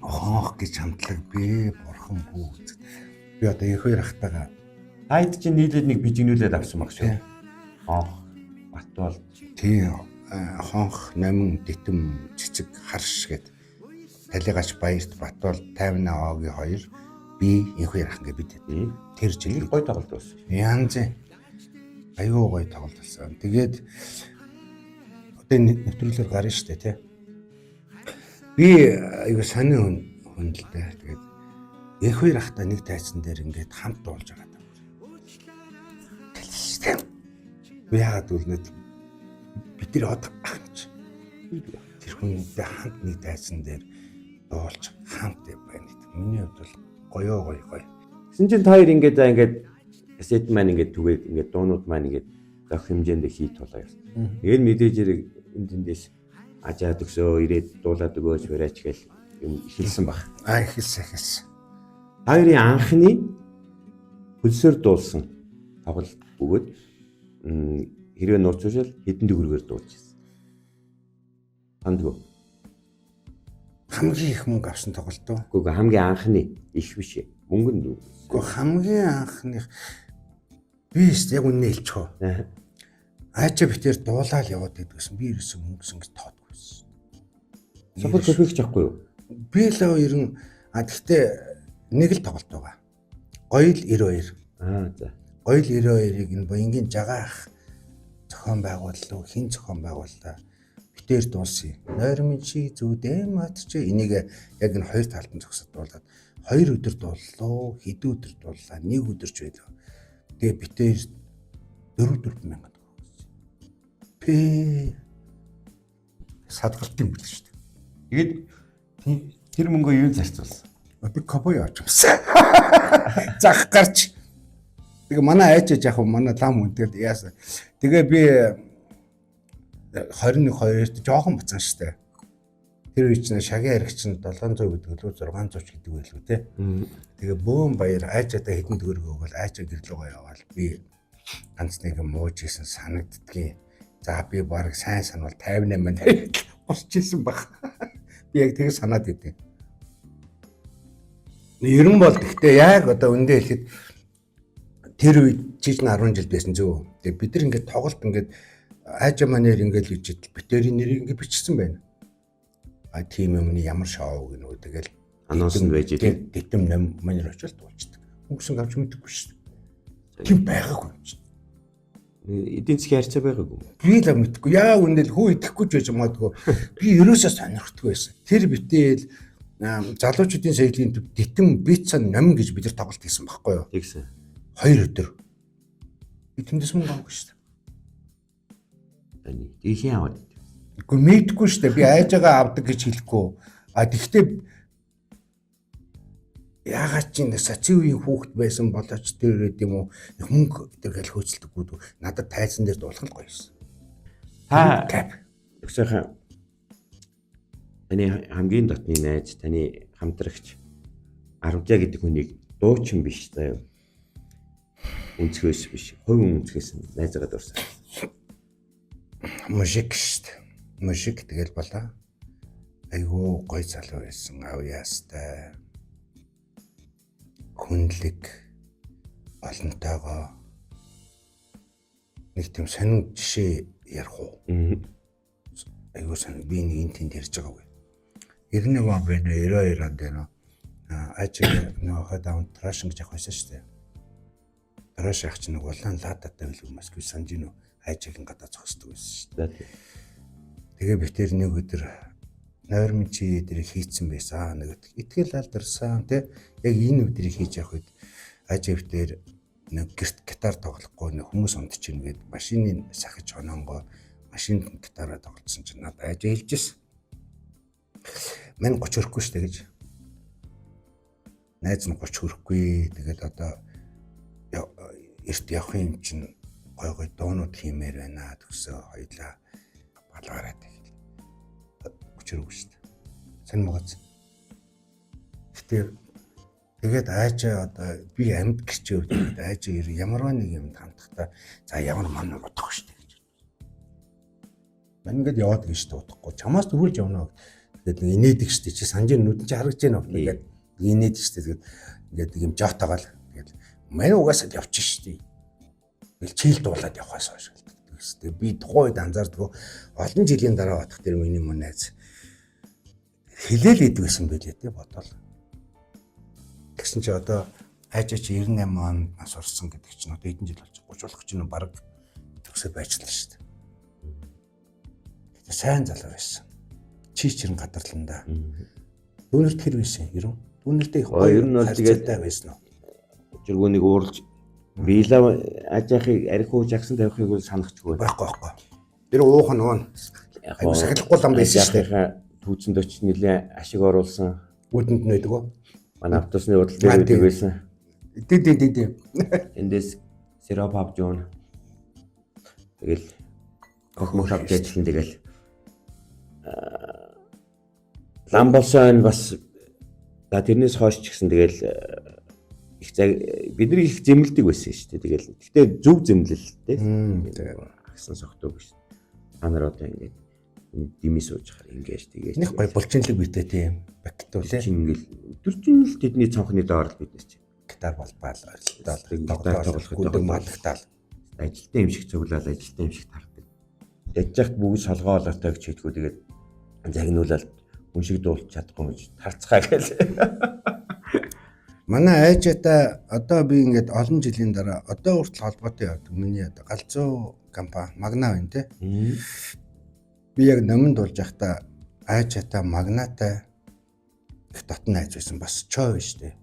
Хонх гэж хамтлаг би бурхан бүү үздэг. Би одоо их хоёр ахтайгаа Таад чинь нийлээд нэг бижигнүүлээд авсан баг шүү. Хонх, Батбол. Тий, хонх, номин, дитэм, цэцэг, харш гэд талигаач баярт Батбол 58 огийн хоёр би их хоёр ах ингээ бид тэр жил гоё тоглолт болсон. Янз аюу гоё тоглолт болсон. Тэгээд одоо энэ нэвтрүүлгээр гарна шүү дээ тий. Би аюу сонин хүн л дээ. Тэгээд их хоёр ахта нэг тайзан дээр ингээд хамт дуулж байгаа даа. Би яагаад гэвэл нэг бид нар од ах юм чи. Тэр хүнтэй хамт нэг тайзан дээр дуулж хамт байна гэдэг. Миний хувьд бол гоёо гоё гоё. Тэгсэн чинь та хоёр ингээд за ингээд кассет маань ингээд түгээд ингээд дуунууд маань ингээд Зөх хэмжээнд хий тулаа явсан. Тэгээд мэдээж хэрэг энэ тэндээс ажаад өгсөө ирээд дуулаад өгөөч бариач гэл юм эхэлсэн баг. Аа, эхэлсэн. Та хоёрын анхны хөлсөөр дуулсан тоглолт бөгөөд хэрвээ нууц уншвал хэдэн төгрөгөөр дуулж ирсэн. Сандгүй. Хамгийн их мөнгө авсан тоглолт уу? Үгүй, хамгийн анхны их биш. Мөнгө нь юу? Үгүй, хамгийн анхных би яг үнэ хэлчих үү. Аача битэр дуулаал яваад байдгүйсэн. Би ерөөсөн мөнгөсөн гэж тоодгүй байсан. Супер кофеч авахгүй юу? Би л ер нь гэхдээ нэг л тоглолт байгаа. Гоёл 92. Аа, за. Гоёл 92-ыг энэ Буянгийн жагаах зохион байгууллаа, хин зохион байгууллаа. Битэр дуулсан. Нойрмын чи зүудэ мат чи энийг яг энэ хоёр талд нь зогсоод дуулаад 2 өдөр дууллаа, хэдэн өдөр дууллаа, нэг өдөр ч байлаа. Тэгээ битэр 4 4000 төгрөг. Пэ садгалт юм бэл шүү дээ. Тэгээд тэр мөнгөө юу зарцуулсан? Би кобой авчихсан. Зах гарч. Тэгээ манай айж яах вэ? Манай лам хүн тэгээд яасан. Тэгээ би 21 2-т жоохон бацсан шүү дээ. Тэр үе чинь шагийн ариг чинь 700 гэдэг лүү 600 ч гэдэг байлгүй те. Тэгээ бөөн баяр айжаадаа хэдэн төгрөг өгөөл айжаа гэрлүүгээ яваал би ганц нэг мууж исэн санагддгийн. За би баг сайн санвал 58 босч исэн баг. Би яг тэгээ санаад идэв. Ер нь бол гэхдээ яг одоо өндөө хэлэхэд тэр үед чи чинь 10 жил байсан зү. Тэгээ бид нар ингээд тоглолт ингээд айжаа манер ингээд л үжид битэрийн нэрийг ингээд бичсэн байна. А тийм юмны ямар шоу гэнэ үү тэгэл анонс нь байж идэв. Дэтэм ном манер очил дуулцдаг. Өнгөсөн авч мэдэхгүй шүү дээ. Тийм байгаагүй юм чинь. Эдийн засгийн харьцаа байгаагүй. Би л мэдэхгүй. Яа үнэ л хүү идэхгүй ч байж магадгүй. Би ерөөсөө сонирхдаггүй байсан. Тэр битэл залуучуудын соёлын төв дэтэм бицэн ном гэж бид нар тоглолт хийсэн байхгүй юу? Тэгсэн. 2 өдөр. Би тэндээс мөнгө авахгүй шүү дээ. Таны тийхийн аваад идэв. Үгүй мэдгүй шүү дээ. Би айжаага авдаг гэж хэлэхгүй. А тэгвэл яагаад чи нэг соци үеийн хүүхэд байсан болооч тэр үед юм уу мөнгө тэр гэл хөөцөлдөггүй. Надад тайзан дээр дуулах нь гоё юмсан. Та өксөөхөн таны хамгийн дотны найз, таны хамтрагч Аравжаа гэдэг хүнийг дуучин биш заяа. Үнцгөөс биш, хувь үнцгээс найзгаа дурсан. Мужик шүү дээ. Мужик тэгэл болоо. Айгуу гоё залуу байсан. Авьяастай. Хүнлэг олонтойгоо нэг тийм сонин жишээ ярих уу? Айгуу сонин би нэг энэ тэнд ярьж байгаагүй. 91 он байна уу? 92 онд байна уу? Ажиг нөгөө хойд аав трашин гэж авах байсан шүү дээ. Траш явах чинь нэг улаан ладатай байлгүй Москва санаж гинүү ажигийн гадаа зогсдог байсан шүү дээ. Тэгээ би тэр нэг өдөр нойрмын чи дээр хийцэн байсан. Нэг итгэл алдарсан тий. Яг энэ өдрийг хийж явах үед ажиг дээр нэг гэрт гитар тоглохгүй нэг хүмүүс унтчихна гэд машины сахиж хононгоо машинд гитараа тоглолцсон чинь надад ажиг хэлжсэн. Мань 30 хүрэхгүй шүү дээ гэж. Найз нь 30 хүрэхгүй. Тэгээд одоо эрт явах юм чинь гой гой дуунууд хиймээр байна төгсөө хоёлаа балгаарай тэгэл. 30 хүрээгүй шүү дээ. Сонь могац. Гэтэ тэгээд аажаа одоо би амьд гिचээ тэгээд аажаа ямарваа нэг юм хандахтаа за ямар ман бодох шүү дээ гэж. Мань ингээд яваад гин шүү дээ удахгүй. Чамаас түрүүлж явна. Тэгээд нэг инээдэг шүү дээ. Чи санжийн нүдэн чи харагдаж байна уу гэдэг. Инээдэг шүү дээ. Тэгээд ингээд нэг юм жоотойгоол тэгээд мань угаасаа явчих шүү дээ. Тэгэл чийл дуулаад явхаас хойш гэлдэг. Тэгээ би тухайн үед анзаардгүй олон жилийн дараа бодох тэр миний мөн найз хилээл идэг байсан байлээ те бодоол. Тэгсэн чи одоо хайжаа чи 98 онд нас орсон гэдэг чинь одоо хэдэн жил болж 30 болох чинь баг төгсөө байжлаа шүү дээ. Гэтэ сайн залуу байсан. Чи чирэн гадарландаа. Дүүнерт хэр байсан? 90. Дүүнертэй их гоё ер нь бол тэгээд байсан уу? Жиргүүнийг ууралж Била ажаахыг архиу жагсан тавихыг бол санахчгүй. Байхгүй. Тэр уух нь уун. Айгу сахилахгүй лам байсан шүү дээ. Түүцэнд очиж нэлээ ашиг оруулсан. Үүдэнд нь байдаг уу? Манай автобусны худал дээр байдаг байсан. Тий. Эндээс сироп авч явна. Тэгэл хөх мөх авч ажиллан тэгэл лам болсон бас за тэрнээс хойш ч гэсэн тэгэл их бид нар их зэмлдэг байсан шүү дээ. Тэгэл гэхдээ зөв зэмлэл тий. Агсан согтууг шүү. Та нар одоо ингээд дими сууж хахаар ингээд тэгээж. Нэг гой булчинлаг битэй тийм бактуу тий. Ингээл өдөржин л тэдний цонхны доор л бид нар чинь гитар болбаал орилтол гитар тоглох гүдэг мадагтаал ажилтан юм шиг цуглаал ажилтан юм шиг тардаг. Ядж яхад бүгд солгоолоотой гэж хэлэхгүй тэгээд загнуулаад хүн шиг дуулж чадахгүй гэж тарцгаа гээл. Манай айжатай одоо би ингээд олон жилийн дараа одоо хүртэл холбоотой явдаг. Миний одоо галзуу компани Магна байна те. Би яг номинд болж байхдаа айжатай Магнатай их дотн найз байсан. Бас чой биш те.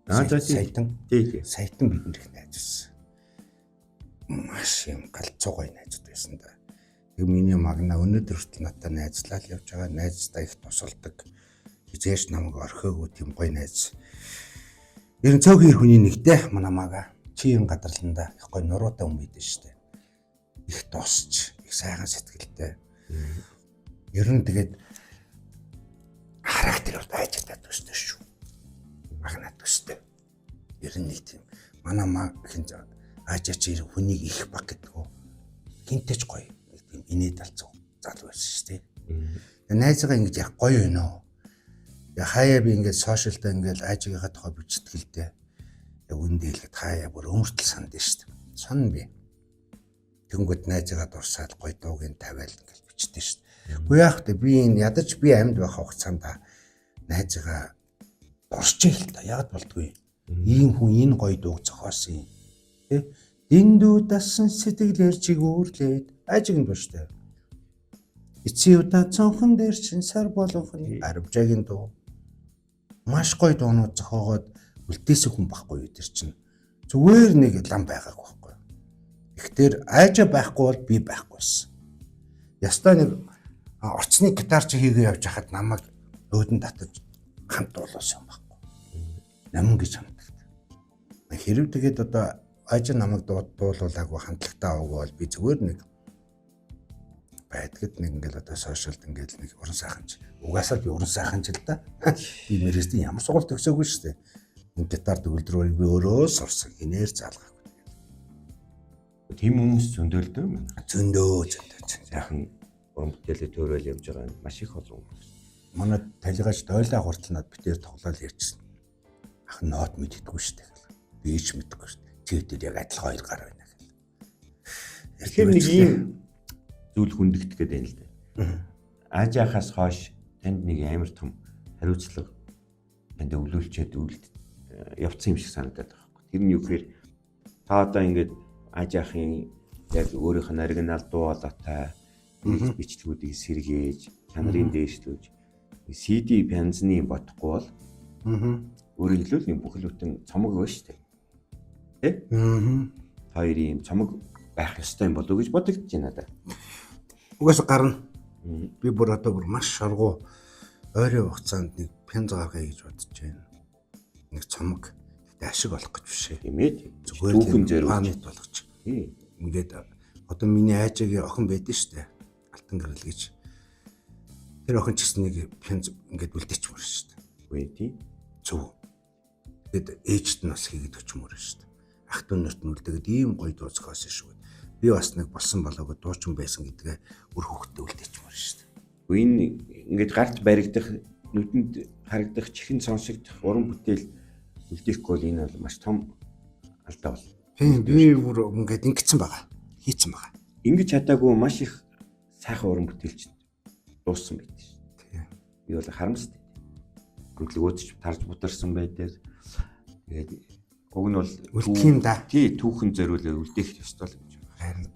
Саятан. Тий. Саятан бид нар их найз байсан. Маш юм галзуу гоё найзууд байсан да. Тэг миний Магна өнөөдөр хүртэл надтай найзлал явж байгаа. Найздаа их тусалдаг. Хизээш намайг орхиогүй тийм гоё найз. Ер нь цөөхөн хүний нэгтэй манай мага. Чи юм гадарланда их гоё нуруутай хүн байдэн штэ. Их тусч, их сайхан сэтгэлтэй. Ер нь тэгээд характер бол айжтай төстэй шүү. Магна төстэй. Ер нь нэг тийм манай маг хин аажаа чи хүнийг их баг гэдэг үү. Гинтэйч гоё нэг тийм инээд алцуу залуу байсан шүү дээ. Найзгаа ингэж яг гоё юм уу? Я хаяа би ингээд сошиалтай ингээд аажигийнхаа тухай бичдэг л дээ. Яг үндэ хэлэхэд хаяа бүр өмөртөл санд шүү дээ. Сонь би. Тэнгүүд найзгаа дурсаад гоё дуугийн тавиал ингээд бичдэг шүү дээ. Үгүй яах вэ? Би энэ ядаж би амьд байх хугацаанд найзгаа дурсчих л та. Яг болдгүй. Ийм хүн энэ гоё дууг зохиосон юм. Тэ? Дэндүү дасан сэтгэлээр чиг үүрлээд аажиг нь шүү дээ. Эцсийн удаа цонхон дээр чин сар болгохон аривжаагийн дуу. Маш гоё дуунууд зохиогоод үлдээсэн хүн байхгүй юу тэр чинь. Зүгээр нэг лам байгаагүй байхгүй. Тэгэхээр айжа байхгүй бол би байхгүйсэн. Ястай нэг орцны гитар чи хийгээ явж хахад намайг өөдөн татаж хамт дуулуулсан юм байхгүй. Намын гэж хамтлагт. Хэрв тэгээд одоо айжа намайг дуулуулаагүй хамтлагтаа аваагүй бол би зүгээр нэг байдгад нэг ингээл одоо сошиалд ингээл нэг уран сайхан ч угаасаа би уран сайхан ч л да. Би мэргэжлийн ямар сургууль төгсөөгүй шүү дээ. Энэ гитар төгөлдрөөрийг би өөрөө сурсан. Хинээр заалгаагүй. Тийм хүмүүс зөндөлдөө юм. Зөндөө. Сайхан уран бүтээлээ төөрөөл явж байгаа нь маш их олон хүмүүс. Манай талигаач дойлаа хүртэл над битээр тоглоал ярьжсэн. Ах нот мэддэггүй шүү дээ. Би ч мэддэггүй шүү дээ. Чи тэр яг адилхан хоёр гар байна гэл. Тэгэхээр нэг ийм зүйл хүндэгдэх гээд байна л да. Аажаахаас хойш танд нэг амар том хариуцлага танд өвлүүлчихэд үлд явцсан юм шиг санагдаад байгаа байхгүй. Тэр нь юу гэхээр та одоо ингээд Аажаахын яг өөрийнх нь оригинал дуу хоолойтой бичлэгүүдийг сэргээж, чанарыг дээшлүүлж CD пянзны бодохгүй бол өөрөөр хэлбэл нэг бүхэл бүтэн цомог байна шүү дээ. Тэ? Хоёрын юм цомог байх ёстой юм болов уу гэж бодогдож байна надад. Угаасаа гарна. Би бүр одоо бүр маш шаргуу ойрын хугацаанд нэг пянз гаргая гэж бодож байна. Нэг цомог. Гэтэ ашиг олох гэж биш ээ. Тийм ээ. Зүгээр түүхэн зориулж. Памит болгож. Ингээд одоо миний айжаагийн охин байдэн шүү дээ. Алтан гэрэл гэж. Тэр охин ч гэсэн нэг пянз ингээд үлдээчмөр шүү дээ. Үгүй тий. Зөв. Тэгэд ээжд нь бас хийгээд өчмөр шүү дээ. Ах дүү нарт нь үлдээгээд ийм гоё дуу зохиосон шүү. Би бас нэг болсон болоогүй дуучин байсан гэдгээ үр хөвгтөө үлдээчмөр шүү дээ. Энэ ингээд гарт баригдах, нүдэнд харагдах, чихэнд сонсогдох уран бүтээл үлдээхгүй бол энэ бол маш том алдаа бол. Тийм би бүр ингээд ингэсэн байгаа. Хийцэн байгаа. Ингэж чадаагүй маш их сайхан уран бүтээлч дууссан байт шүү. Тийм. Би бол харамстай. Хөдөлгөөдч тарж бутарсан байдаг. Тэгээд уг нь бол Үлдэх юм да. Тий, түүхэн зориулаад үлдээх ёстой л гэж байна. Харин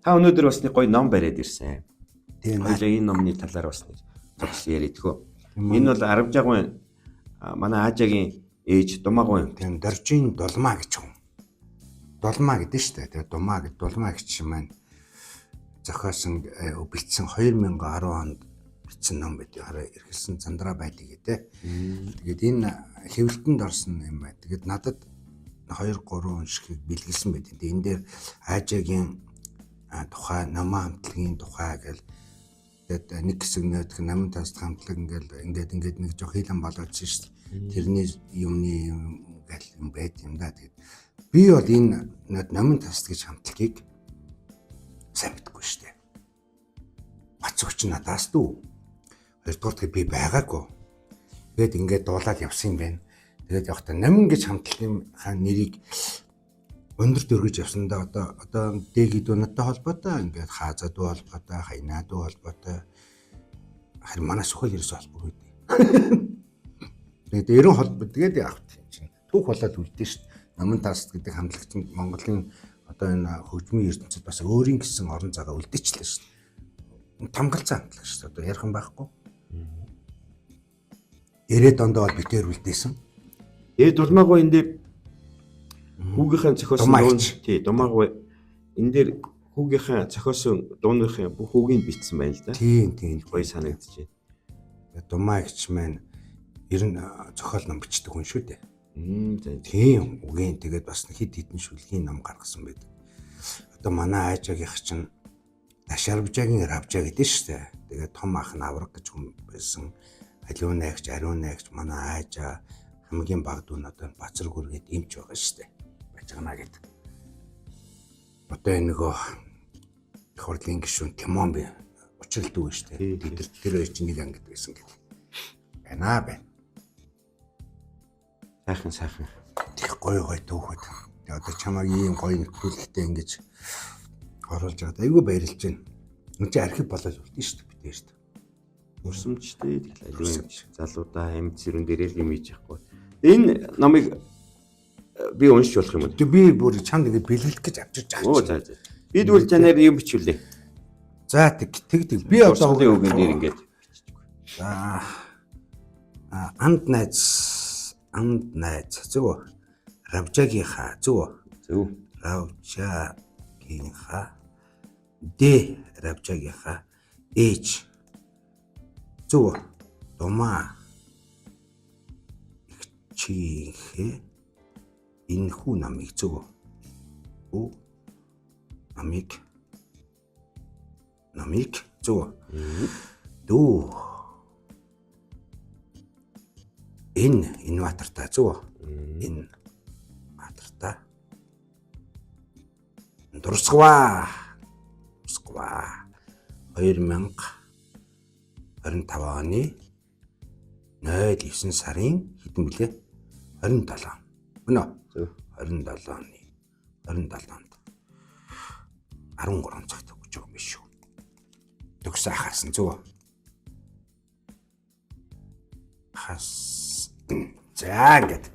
Та өнөөдөр бас нэг гоё ном бариад ирсэн. тийм Хоёлаа энэ номны талаар бас нэг зогс яриадхөө. Энэ бол Аравжаагүй манай Аажагийн ээж Думаагүй. Тийм доржийн дулмаа гэж юм. Дулмаа гэдэг шүү дээ. Тэгээ думаа гэд дулмаа гэж маань зохиосон бичсэн 2010 онд бичсэн ном байдаг. Хараа эргэлсэн зандраа байдаг гэдэг. Тэгээд энэ хэвлэлтэнд орсон юм байна. Тэгээд надад 2 3 уншихыг бэлгэлсэн байдаг. Тэгээд энэ дээр Аажагийн тухай номын хамтлагийн тухай гэл тэгээд нэг хэсэг нөтх намын тас хамтлаг ингээл ингээд ингээд нэг жоох хилэн болоодсэн шүү дээ. Тэрний юмны юм гэл юм байт юм да. Тэгээд би бол энэ номын тас гэж хамтлагийг сайн мэдгүй шүү дээ. Бацөгч надаас дүү. Хоёрдугаар тэгэхээр би байгаагүй. Тэгээд ингээд дуулаад явсан юм байна. Тэгээд явахдаа номин гэж хамтлагийн хаан нэрийг өндөр дөргөж явсандаа одоо дээги дүү надтай холбоотой, ингээд хаазаа дүү холбоотой, хайнаа дүү холбоотой. Харин манай сөхөл ерөөсөө холбоогүй дээ. Тэгээд ерөн холбоо тэгээд явах юм чинь. Түүх болоод үлдэн шүү дээ. Номин тас гэдэг хамтлаг чинь Монголын одоо энэ хөгжмийн ертөнцид бас өөрийн гэсэн орон зайгаа үлдээчлээ шүү дээ. Тамгалцсан хамтлаг шүү дээ. Одоо ярих юм байхгүй. 90-ад онд бол битээр үлдээсэн. Тэгээд дулмаагүй энэ дээр хүүгийнхээ зохиосон дуун тий думаагүй энэ дээр хүүгийнхээ зохиосон дууныхын бүх үгийг бичсэн байна л да. Тийм тийм гоё санагдчихэв. Думаа ихч маань ер нь зохиол ном бичдэг хүн шүү дээ. За. Тийм үгийн тэгээд бас хэд хэдэн шүлгийн ном гаргасан байдаг. Одоо манай аажаагийнх чинь Дашарбжагийн Равжа гэдэг шүү дээ. Тэгээд том ах нь Авраг гэж хүн байсан. Ариун найгч, ариун найгч манай аажаа хамгийн баг дүү нь одоо Бацар гүргээд эмч байгаа шүү дээ. Бажгана гэдэг. Одоо энэ нөгөө их хурлын гишүүн Тимон би учрал дүү шүү дээ. Тэд нар тэр хоёр чинь нэг ангид байсан гэдэг. Байна байна. Сайхан сайхан. Тех гоё гоё түүхүүд. Тэгээ одоо чамайг ийм гоё нэвтрүүлэгтээ ингэж оруулж байгаад айгүй баярлж байна. Энд чинь архив болоод үлдэн шүү дээ бид шүү дээ. Урсамжтай тэгэл аливаа залуудаа амьд сэрүүн дээрээ л юм хийж явахгүй. Энэ номыг би уншиж болох юм уу? Тэг би бүр чамд ингэ бэлгэлэх гэж авчирч байгаа. Оо за за. Би тэгвэл чанаар юм бичүүлээ. За тэг тэг тэг. Би одоо үгэн дээр ингэж биччихгүй. За анд найз анд найз зөв үү? Равжагийнхаа зөв үү? Зөв. Равжагийнхаа Д Равжагийнхаа ээж зөв үү? Думаа эгчийнхээ энэ хүү намыг зөв үү? Хүү намыг намыг зөв үү? Дүү энэ инватартай зөв үү? Энэ баатартай дурсгаваа. Дурсгаваа. 2025 оны 09 сарын хэдэн блэ? 27. Үнэ үү? Зөв. 27 оны 27-нд 13 цагт өгч байгаа юм биш үү? Төгс ахаасан зөв үү? Хас. За ингээд.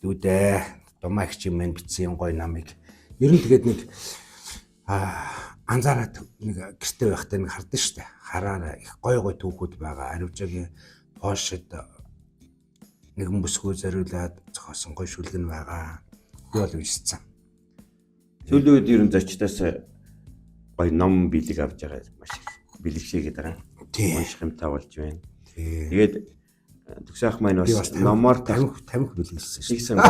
Дүүдээ думаа их чимэн бичсэн юм гоё намыг. Ер нь тэгээд нэг анзаараад нэг гэрте байхдаа нэг хардсан шүү дээ. Хараараа их гоё гоё түүхүүд байгаа. Аривжаагийн Польшид нэгэн бүсгүй зориулаад зохиосон гоё шүлэг нь байгаа. Би бол уншицсан. Сүүлийн үед ер нь зочдоос гоё ном бэлэг авч байгаа маш их бэлэгшээгээд байгаа. Тийм. Унших юм та болж байна. Тийм. Тэгээд төгсөөх маань Би бас бас номоор тамхи бэлгэлсэн шүү тэгсэн.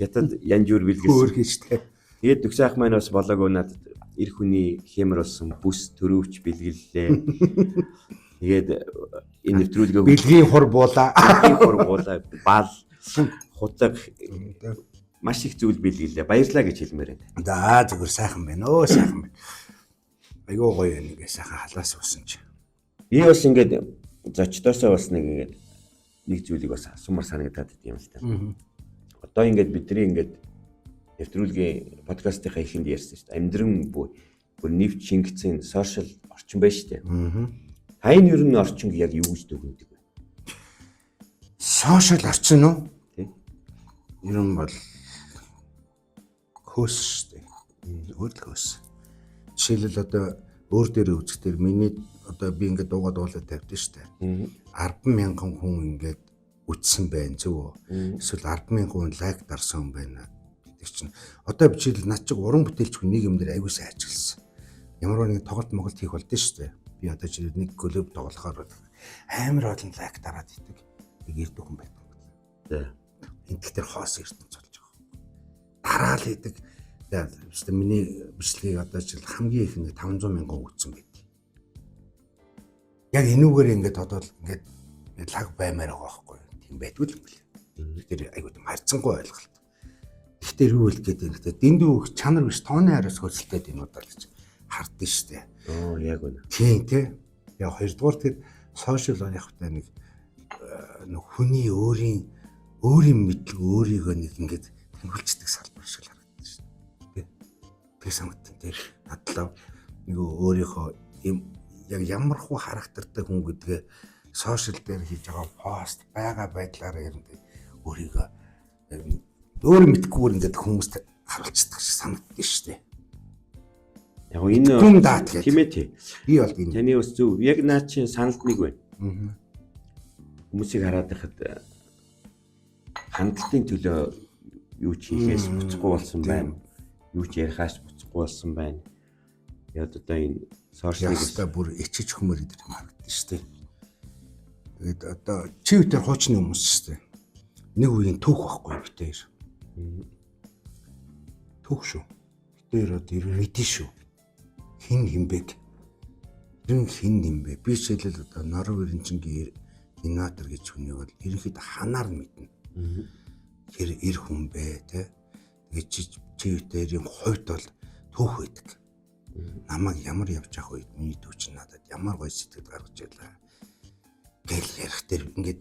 Ятад янжуур дээ. бэлгэлсэн. Өөр хийжтэй. Тэгээд төгсөөх маань бас болоогүй надад эр хүний хэмэр болсон бүс төрөвч бэлгэллээ. Тэгээд энэ нэвтрүүлгээ Бэлгийн хур буулаа. бэлгийн хургуулаа бал худаг маш их зүйл бэлгэллээ. Баярлалаа гэж хэлмээр байна. За зүгээр сайхан байна өө сайхан байна. Айгуу гоё юм ингээ сайхан халаас усан чи. Би бас ингээд зочдоосоо бас нэг ингээд нэг зүйлийг бас асуумар санагдаад байт юм л та. Одоо ингээд бидний ингээд нэвтрүүлгийн подкастынхаа эхэнд ярьсан шүү дээ. Амьдран бүр нэвч шингэсэн сошиал орчин байна шүү дээ. Та энэ ер нь орчинг яг юу гэж дүгнэдэг вэ? Сошиал орчин уу? Тий. Ер нь бол хөөс шүү дээ. Өөр л хөөс. Жишээлбэл одоо өөр дээр үзэхдээ миний одоо би ингээд дуугаа дуулаад тавьдсан шүү дээ. 10,000 хүн ингээд үтсэн байна зөв үү? Эсвэл 10,000 хүн лайк дарсан хүн байна гэдэг чинь. Одоо жишээлбэл над чиг уран бүтээлч хүн нэг юм дээр аягүй сайн ажилласан. Ямар нэг тоглолт моголт хийх болдсон шүү дээ. Би одоо жишээлбэл нэг клуб тоглохоор амар олон лайк дараад идэг. Нэг эрдүү хүн байдаг. За. Энд тэр хоос ертөнц болж байгаа. Дараал идэг. За өстө миний бичлэгийг одоо жил хамгийн их нэг 500 мянган үзсэн байт. Яг энүүгээр ингээд одоо л ингээд лаг баймаар байгаа байхгүй юу? Тийм байдгүй л юм бэл. Тэр айгуу тийм харьцангуй ойлголт. Гэхдээ юу хэлэх гээд юм бэ? Дэндүү их чанар биш тооны хараас хөөцөлтэй энэ удаа л гэж хардсан шүү дээ. Оо яг үнэ. Тийм тий. Яг хоёрдугаар тэр сошиал яг та нэг нэг хүний өөрийн өөрийн мэдлэг өөрийгөө нэг ингээд тэнхүүлцдэг салбар шиг л харагдсан шүү дээ. Тэг санагдсан тий. Надлаа нэг өөрийнхөө юм яг ямар хуу характертай хүн гэдгээ сошиал дээр хийж байгаа пост байгаа байдлаараа ер нь өөрийгөө өөр мэдхгүйгээр ингээд хүмүүст харуулцдаг шиг санагдсан шүү дээ. Яг энэ Гүн даат гэдэг. Тийм ээ тий. Би бол энэ. Таны бас зөв. Яг наа чинь саналд нэг байна. Аа. Хүмүүсийг хараад байхад хандлтын төлөө юу ч хийхээс буцахгүй болсон байна. Юу ч ярихаас буцахгүй болсон байна. Яг одоо энэ сошиал Ястаа бүр ичиж хөмөр идэх юм харагдсан шүү дээ. Тэгээд одоо чи үтэр хуучны хүмүүс шүү дээ. Нэг үеийн түүх байхгүй битээр. Түүх шүү. Битээр одоо ер нь мэдэн шүү. Хин хин бэ? Тэр хин юм бэ? Би жишээлбэл одоо Норов Эренчингийн Инатор гэж хүнийг бол ерөнхийдөө ханаар нь мэднэ. Тэр эр хүн бэ те. Тэгээд чи чи үтэрийн хувьд бол түүх байдаг. Намайг ямар явж явах үед миний төв чинь надад ямар гоё сэтгэл гаргаж байлаа гэл ярих тэр ингээд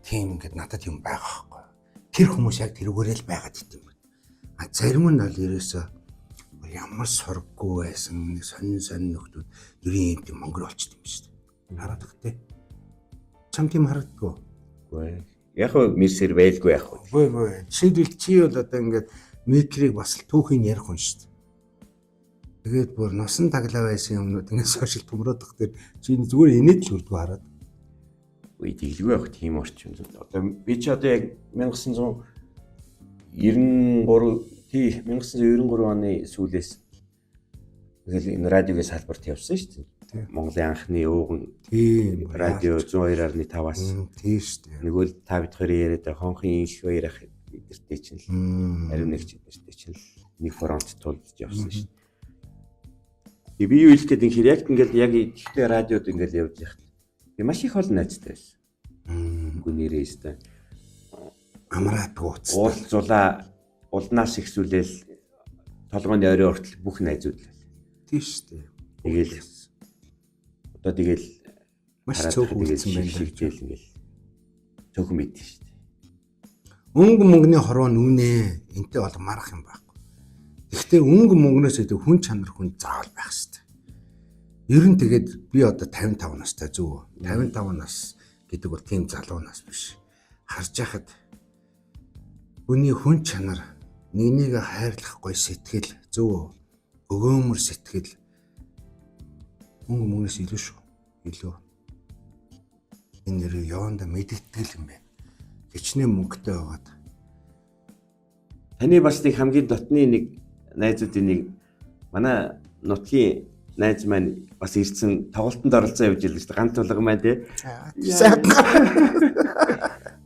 тийм ингээд надад юм байгаа байхгүй. Тэр хүмүүс яг тэрүүгээрээ л байгаад идэв юм байна. А зарим нь бол ерөөсөө ямар сурггүй байсан нэг сонин сонин нөхдүүд ерөн юм тийм монгол болчт юм шүү дээ. Хараад тах те. Чам тийм харагддаггүй. Үгүй. Яг хөө мэрсэр байлгүй яг хөө. Үгүй үгүй. Жишээлбэл чи бол одоо ингээд микрийг бас л түүхийн ярих хүн шүү дээ. Тэгээд бүр нусан таглаа байсан юмнууд ингээд сошиал төмрөөдөх тэр чи зүгээр инээд л хүрдгүү хараад. Үгүй тэглгүй явах тийм орчин. Одоо би чи одоо яг 1993 тий 1993 оны сүүлээс ингээл энэ радиогийн салбарт явсан шүү дээ. Монголын анхны ууган Тийм радио 102.5-аас тийм шүү дээ. нөгөө л та бид хоёрын яриад байгаа хонхын инх хоёр ах эдэртэй чинь л ариун нэгч эдэртэй чинь л нэг фронт тулж явсан шүү дээ. Би юу хэлэх гээд инхээр яг ингээл яг ихтэй радиод ингээл явж яхад би маш их олон найзтай байсан. Үгүй нэрээ өстой. Амраадгүй уцтай. Уул зулаа улнаас ихсүүлээл толгойн орой хүртэл бүх найзууд л. Тийм шүү дээ. Тэгэл одоо тэгэл маш хараад цөөхөн тэгэл үлдсэн байна. шигжээл ингээл цөөхөн мэдэн шүү дээ. Өнгө мөнгөний хорвоо нүнэ. Энтэй бол марах юм байхгүй. Гэхдээ өнгө мөнгнөөс илүү хүн чанар хүн заавал байх хэрэгтэй. Ер нь тэгээд би одоо 55 настай зөв үү? 55 нас гэдэг бол тийм залуу нас биш. Харж яхад хүний хүн чанар нэг нэгэ хайрлах гоё сэтгэл зөв үү? Өгөөмөр сэтгэл өнгө мөнгнөөс илүү шүү. Илүү. Энэ нэр яванда мэдэгдэл юм байна. Хичнээн мөнгөтэй байгаад Таны бас нэг хамгийн дотны нэг найзуудын нэг манай нутгийн найз маань бас ирсэн тоглолтод оролцсон явж илээ шүү дээ. Ганц тулга маань тий. Сайхан.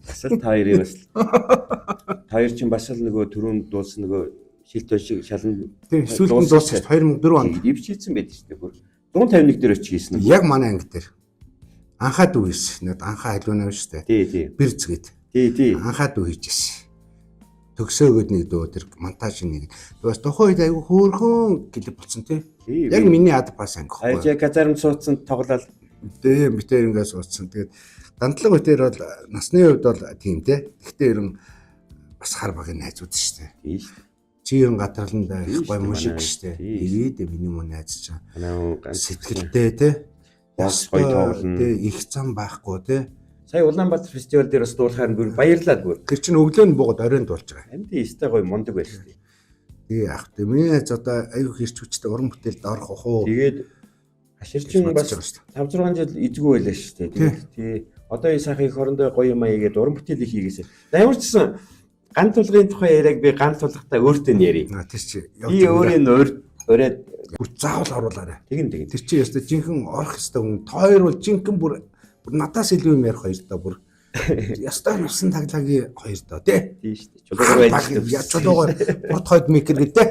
Бас л та хоёрын бас та хоёр чинь бас л нөгөө түрүүн дуулсан нөгөө шилт шиг шалан Тийм, сүүлд нь дууссан 2004 онд. Ивчээсэн байдаг шүү дээ. Бүр 151 дээр очиж хийсэн үү? Яг манай анги дээр. Анхаа дүү хийсэн. Нэг анхаа халиунаа биш үү? Тий, тий. Бэрц гээд. Тий, тий. Анхаа дүү хийжсэн. Төгсөөгөөд нэг дүү тэр монтаж нэг. Бас тухайн үед айгүй хөөрхөн клип болсон тий. Тий. Яг миний ад бас анги Хоёр байхгүй. яг казарм суудсан тоглоал Тийм битээр ингээд суудсан. Тэгээд дандлага битээр бол насны хувьд бол тийм тий. Гэхдээ ер нь бас хар багын найзууд шүү дээ. тий шүү дээ. Чи ер нь гадарланда Тийм их шүү гоё дээ, мужик манай. шүү дээ. Тийм. Тэгээд миний мөн найз чинь Манай хүн ганц сэтгэлтэй тий. Бос гоё тоглоно. Тий их зам байхгүй тий. Сая Улаанбаатар фестивал дээр бас дуулахаар нь бүр баярлаад бүр. Тэр чинь өглөө нь буугаад оройн дуулж байгаа. Амьд өстэй гоё мундаг байл шүү дээ. Тэгээ яах вэ? Миний найз одоо аюу хэрч хүчтэй уран бүтээлд орох ах уу? Тэгээд хаширчин гэж бас бодож байгаа шүү дээ. 5 6 жил эзгүй байлаа шүү дээ. Тэгээд тий. Одоо энэ сайхан их орондоо гоё юм аа хийгээд уран бүтээл их хийгээсэ. За ямар ч гэсэн ган тулгын тухай яриаг би ган тулгахтаа өөртөө нь ярив. Аа тэр чи Би өөрийн ураад бүр заавал оруулаарай. тэгин тэгин. Тэр чи ёстой жинхэнэ орох ёстой хүн. Та хоёр бол жинхэнэ бүр бүр надаас илүү юм ярих хоёр та бүр. Ястай нусан таглагийн хоёр доо тий. Тийм шүү дээ. Чулуугаар байж. Чулуугаар урд хойд микер гэдэг.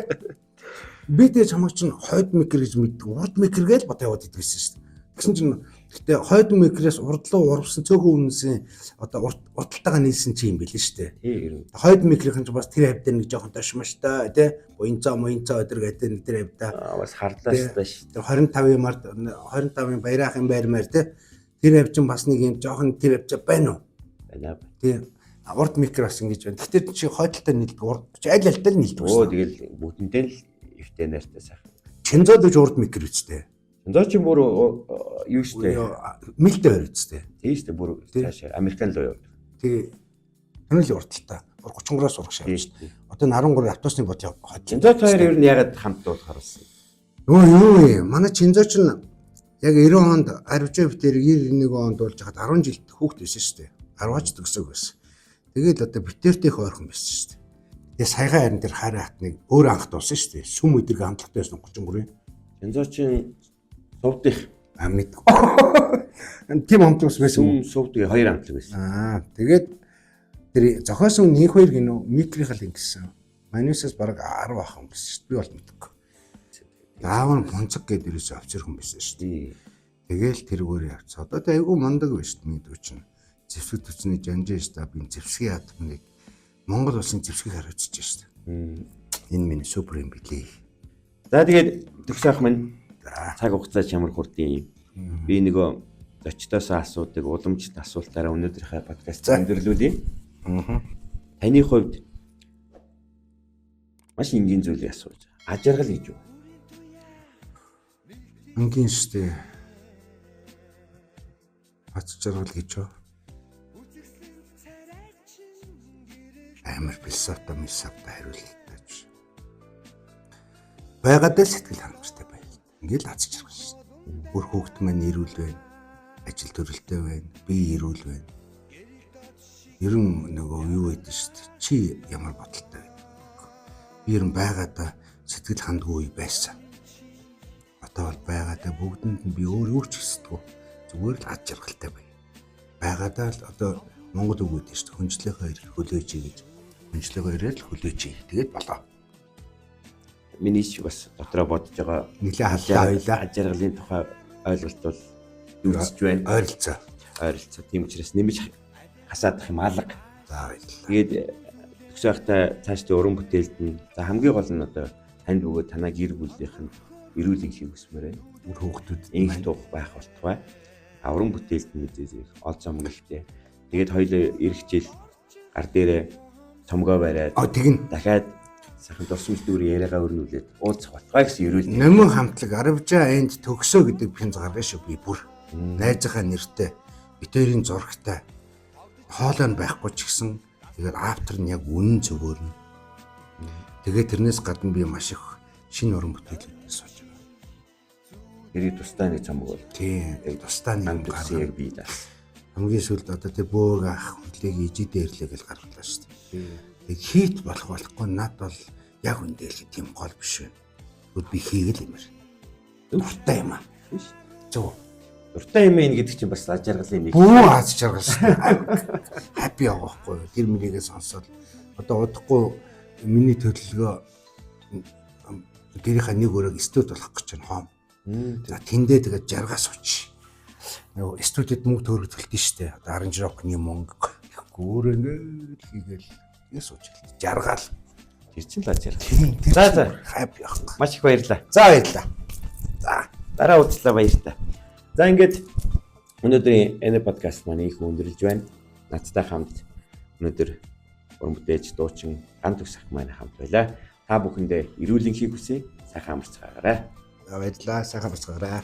Би тэгээ чамайг чинь хойд микер гэж мэддэг. Урд микер гэж бодоо яваад идэгсэн шүү дээ. Тэгсэн чинь гэтээ хойд микрээс урдлуу урвсан цөөхөн үнсэн одоо урдталтайгаа нийлсэн чи юм билээ шүү дээ. Тийм. Хойд микрийн чинь бас тэр хавьд нэг жоохон тошмоштой тий. Буянцаа муянцаа өдр гэдэг нэг тэр хавьда. Бас харлаа шүү дээ. 25-ын март 25-ын баяраахын байрмаар тий. Тэр хавь чинь бас нэг юм жоохон тэр хавьчаа байна уу? Байна. Тий. Урд микро бас ингэж байна. Гэтэ чи хойдолтой нийлдэг урд чи аль альтай л нийлдэг. Өө тэгэл бүгдэнтэй л эвтэй нартай сайхан. Чинзоод гэж урд микро үстэй. Чинзоо чи бүр юу штэ. Мэлтэй хоёр үстэй. Тийм штэ бүр цаашаа Американ руу явдаг. Тий. Тэр л урдталтай. 33-аас урагш явж штэ. Одоо 13 автобусны бод хойд. Чинзоо хоёр ер нь ягаад хамт дуулахар болсон? Өө юу юм? Манай Чинзоо чинь яг 90 онд Арвжав дээр 91 онд болж хахад 10 жилд хүүхэд байсан штэ. 10-аач төгсөөг байсан. Тэгээд одоо битэртэй их ойрхон байсан шүү дээ. Тэгээ саяхан харин тэр хайрын хатныг өөр анх дуусан шүү дээ. Сүм өдрийг амтлагтай байсан 33-ийн. Чинзоо чинь сувдих мэдгүй. Тийм амтлаг бас байсан. Сүм сувдгийн хоёр амтлаг байсан. Тэгээд тэр зохиосон нэг хоёр гинүү микрихал ингэсэн. Манисаас бараг 10 ах юм байсан шүү дээ. Би бол мэдгүй. Аав нь бонцог гэдэг ерөөсөө офицер хүн байсан шүү дээ. Тэгээл тэргээр явцаа. Одоо тэ айгүй мундаг байж шүү дээ миний дүү чинь. Зэвсэг төцний жанжин штабын зэвсгийн атмыг Монгол улсын зэвсгийг хариуцж шүү дээ. Энэ миний супер юм билий. За тэгээд төгсөөх минь цаг хугацаа чамар хурдын юм. Би нөгөө зочдоос асуудаг уламжлалт асуултаараа өнөөдрийнхөө подкаст өндөрлүүлье. Таны хувьд маш энгийн зүйлийг асууж. Аж аргал гэж юу? Энгийн шүү дээ. Аз жаргал гэж юу? Амар философи мисавта хариулттай биш. Байгаадаа сэтгэл хангамжтай байл. Ингээл аз жаргал шүү дээ. Бүр хүүхд маань эрүүл байна. Ажил төрөлтэй байна. Би эрүүл байна. Ер нь нөгөө юу гэдэг шүү дээ. Чи ямар бодолтой байдаг. Би ер нь байгаадаа сэтгэл хандгүй байсан. Одоо бол байгаадаа бүгдэнд нь би өөр юу ч хүсдэггүй. Зүгээр л аз жаргалтай байна. Байгаадаа л одоо Монгол үг гэдэг шүү дээ. Хүнжлийнхээ ирэх хөлөөж гэж. Хүнжлийнхээ ирээд л хөлөөж. Тэгээд болоо. Миний ч бас дотроо бодож байгаа нэлээ халлаа байлаа. Аз жаргалын тухай ойлголт бол үүсэж байна. Ойролцоо. Ойролцоо. Тийм учраас нэмж хасаадах юм алга. За баярлалаа. Тэгээд төгсөөхтэй цаашдын уран бүтээлд нь за хамгийн гол нь одоо танд бөгөөд танаа гэр бүлийнх нь эрүүл энхийг хүсмээр байна. Үр хүүхдүүд энх туух байх болтугай. А уран бүтээлд нь мэдээж их ол зам гэлтэй. Тэгээд хоёулаа ирэх жил гар дээрээ цомгоо бариад тэгнэ. Дахиад сайхан дурсамж дүүрийн яриагаа өрнүүлээд уулзах болтугай гэсэн ерөөл. Номин хамтлаг Арвжаа энд төгсөө гэдэг пинз гаргана шүү би бүр. Найзынхаа нэртэй, битэрийн зурагтай хоолой нь байхгүй ч гэсэн тэгээд автор нь яг үнэн зөвөөр нь. Тэгээд тэрнээс гадна би маш их шинэ уран бүтээлүүдээ сууж байгаа. Тэрийг тусдаа нэг цомог бол. Тийм, тусдаа нэг юм гаргана. Яг би даас. Хамгийн сүүлд одоо тэр бөөг ах хүлээг ижидээ ирлээ гэж гаргалаа шүү дээ. Тэгээд хийт болох болохгүй над бол яг үндэ хэлэхэд тийм гол биш байна. Тэгвэл би хийгээл юмэр. Дуртай юм аа. Зөв. Дуртай юм ийн гэдэг чинь бас аз жаргалын нэг. Бүү аз жаргал шүү дээ. Happy явах байхгүй юу? Тэр минийгээ сонсоод одоо удахгүй миний төлөлгөө гэрийнхаа нэг өрөөг студ болох гэж байна хоом. За тэндээ тэгээд жаргаа сууч. Нөгөө студид мөнгө төгрөг төлдөн шүү дээ. Одоо аранжировкны мөнгө гэхгүй өөрөө ингээд хийгээл тэгээ сууч хэл. Жаргаал. Тэр чинь л аз жаргал. За за. Happy явах. Маш их баярлалаа. За баярлалаа. За дараа уулзлаа баярлалаа. За ингээд өнөөдрийн энэ подкаст маань их өндөрлж байна. Надтай хамт өнөөдөр уран бүтээлч дуучин Гантөгс ах маань хамт байлаа. Та бүхэндээ эрүүл энхийг хүсье. Сайхан амарцгаагаарай. Баярлалаа. Сайхан амарцгаарай.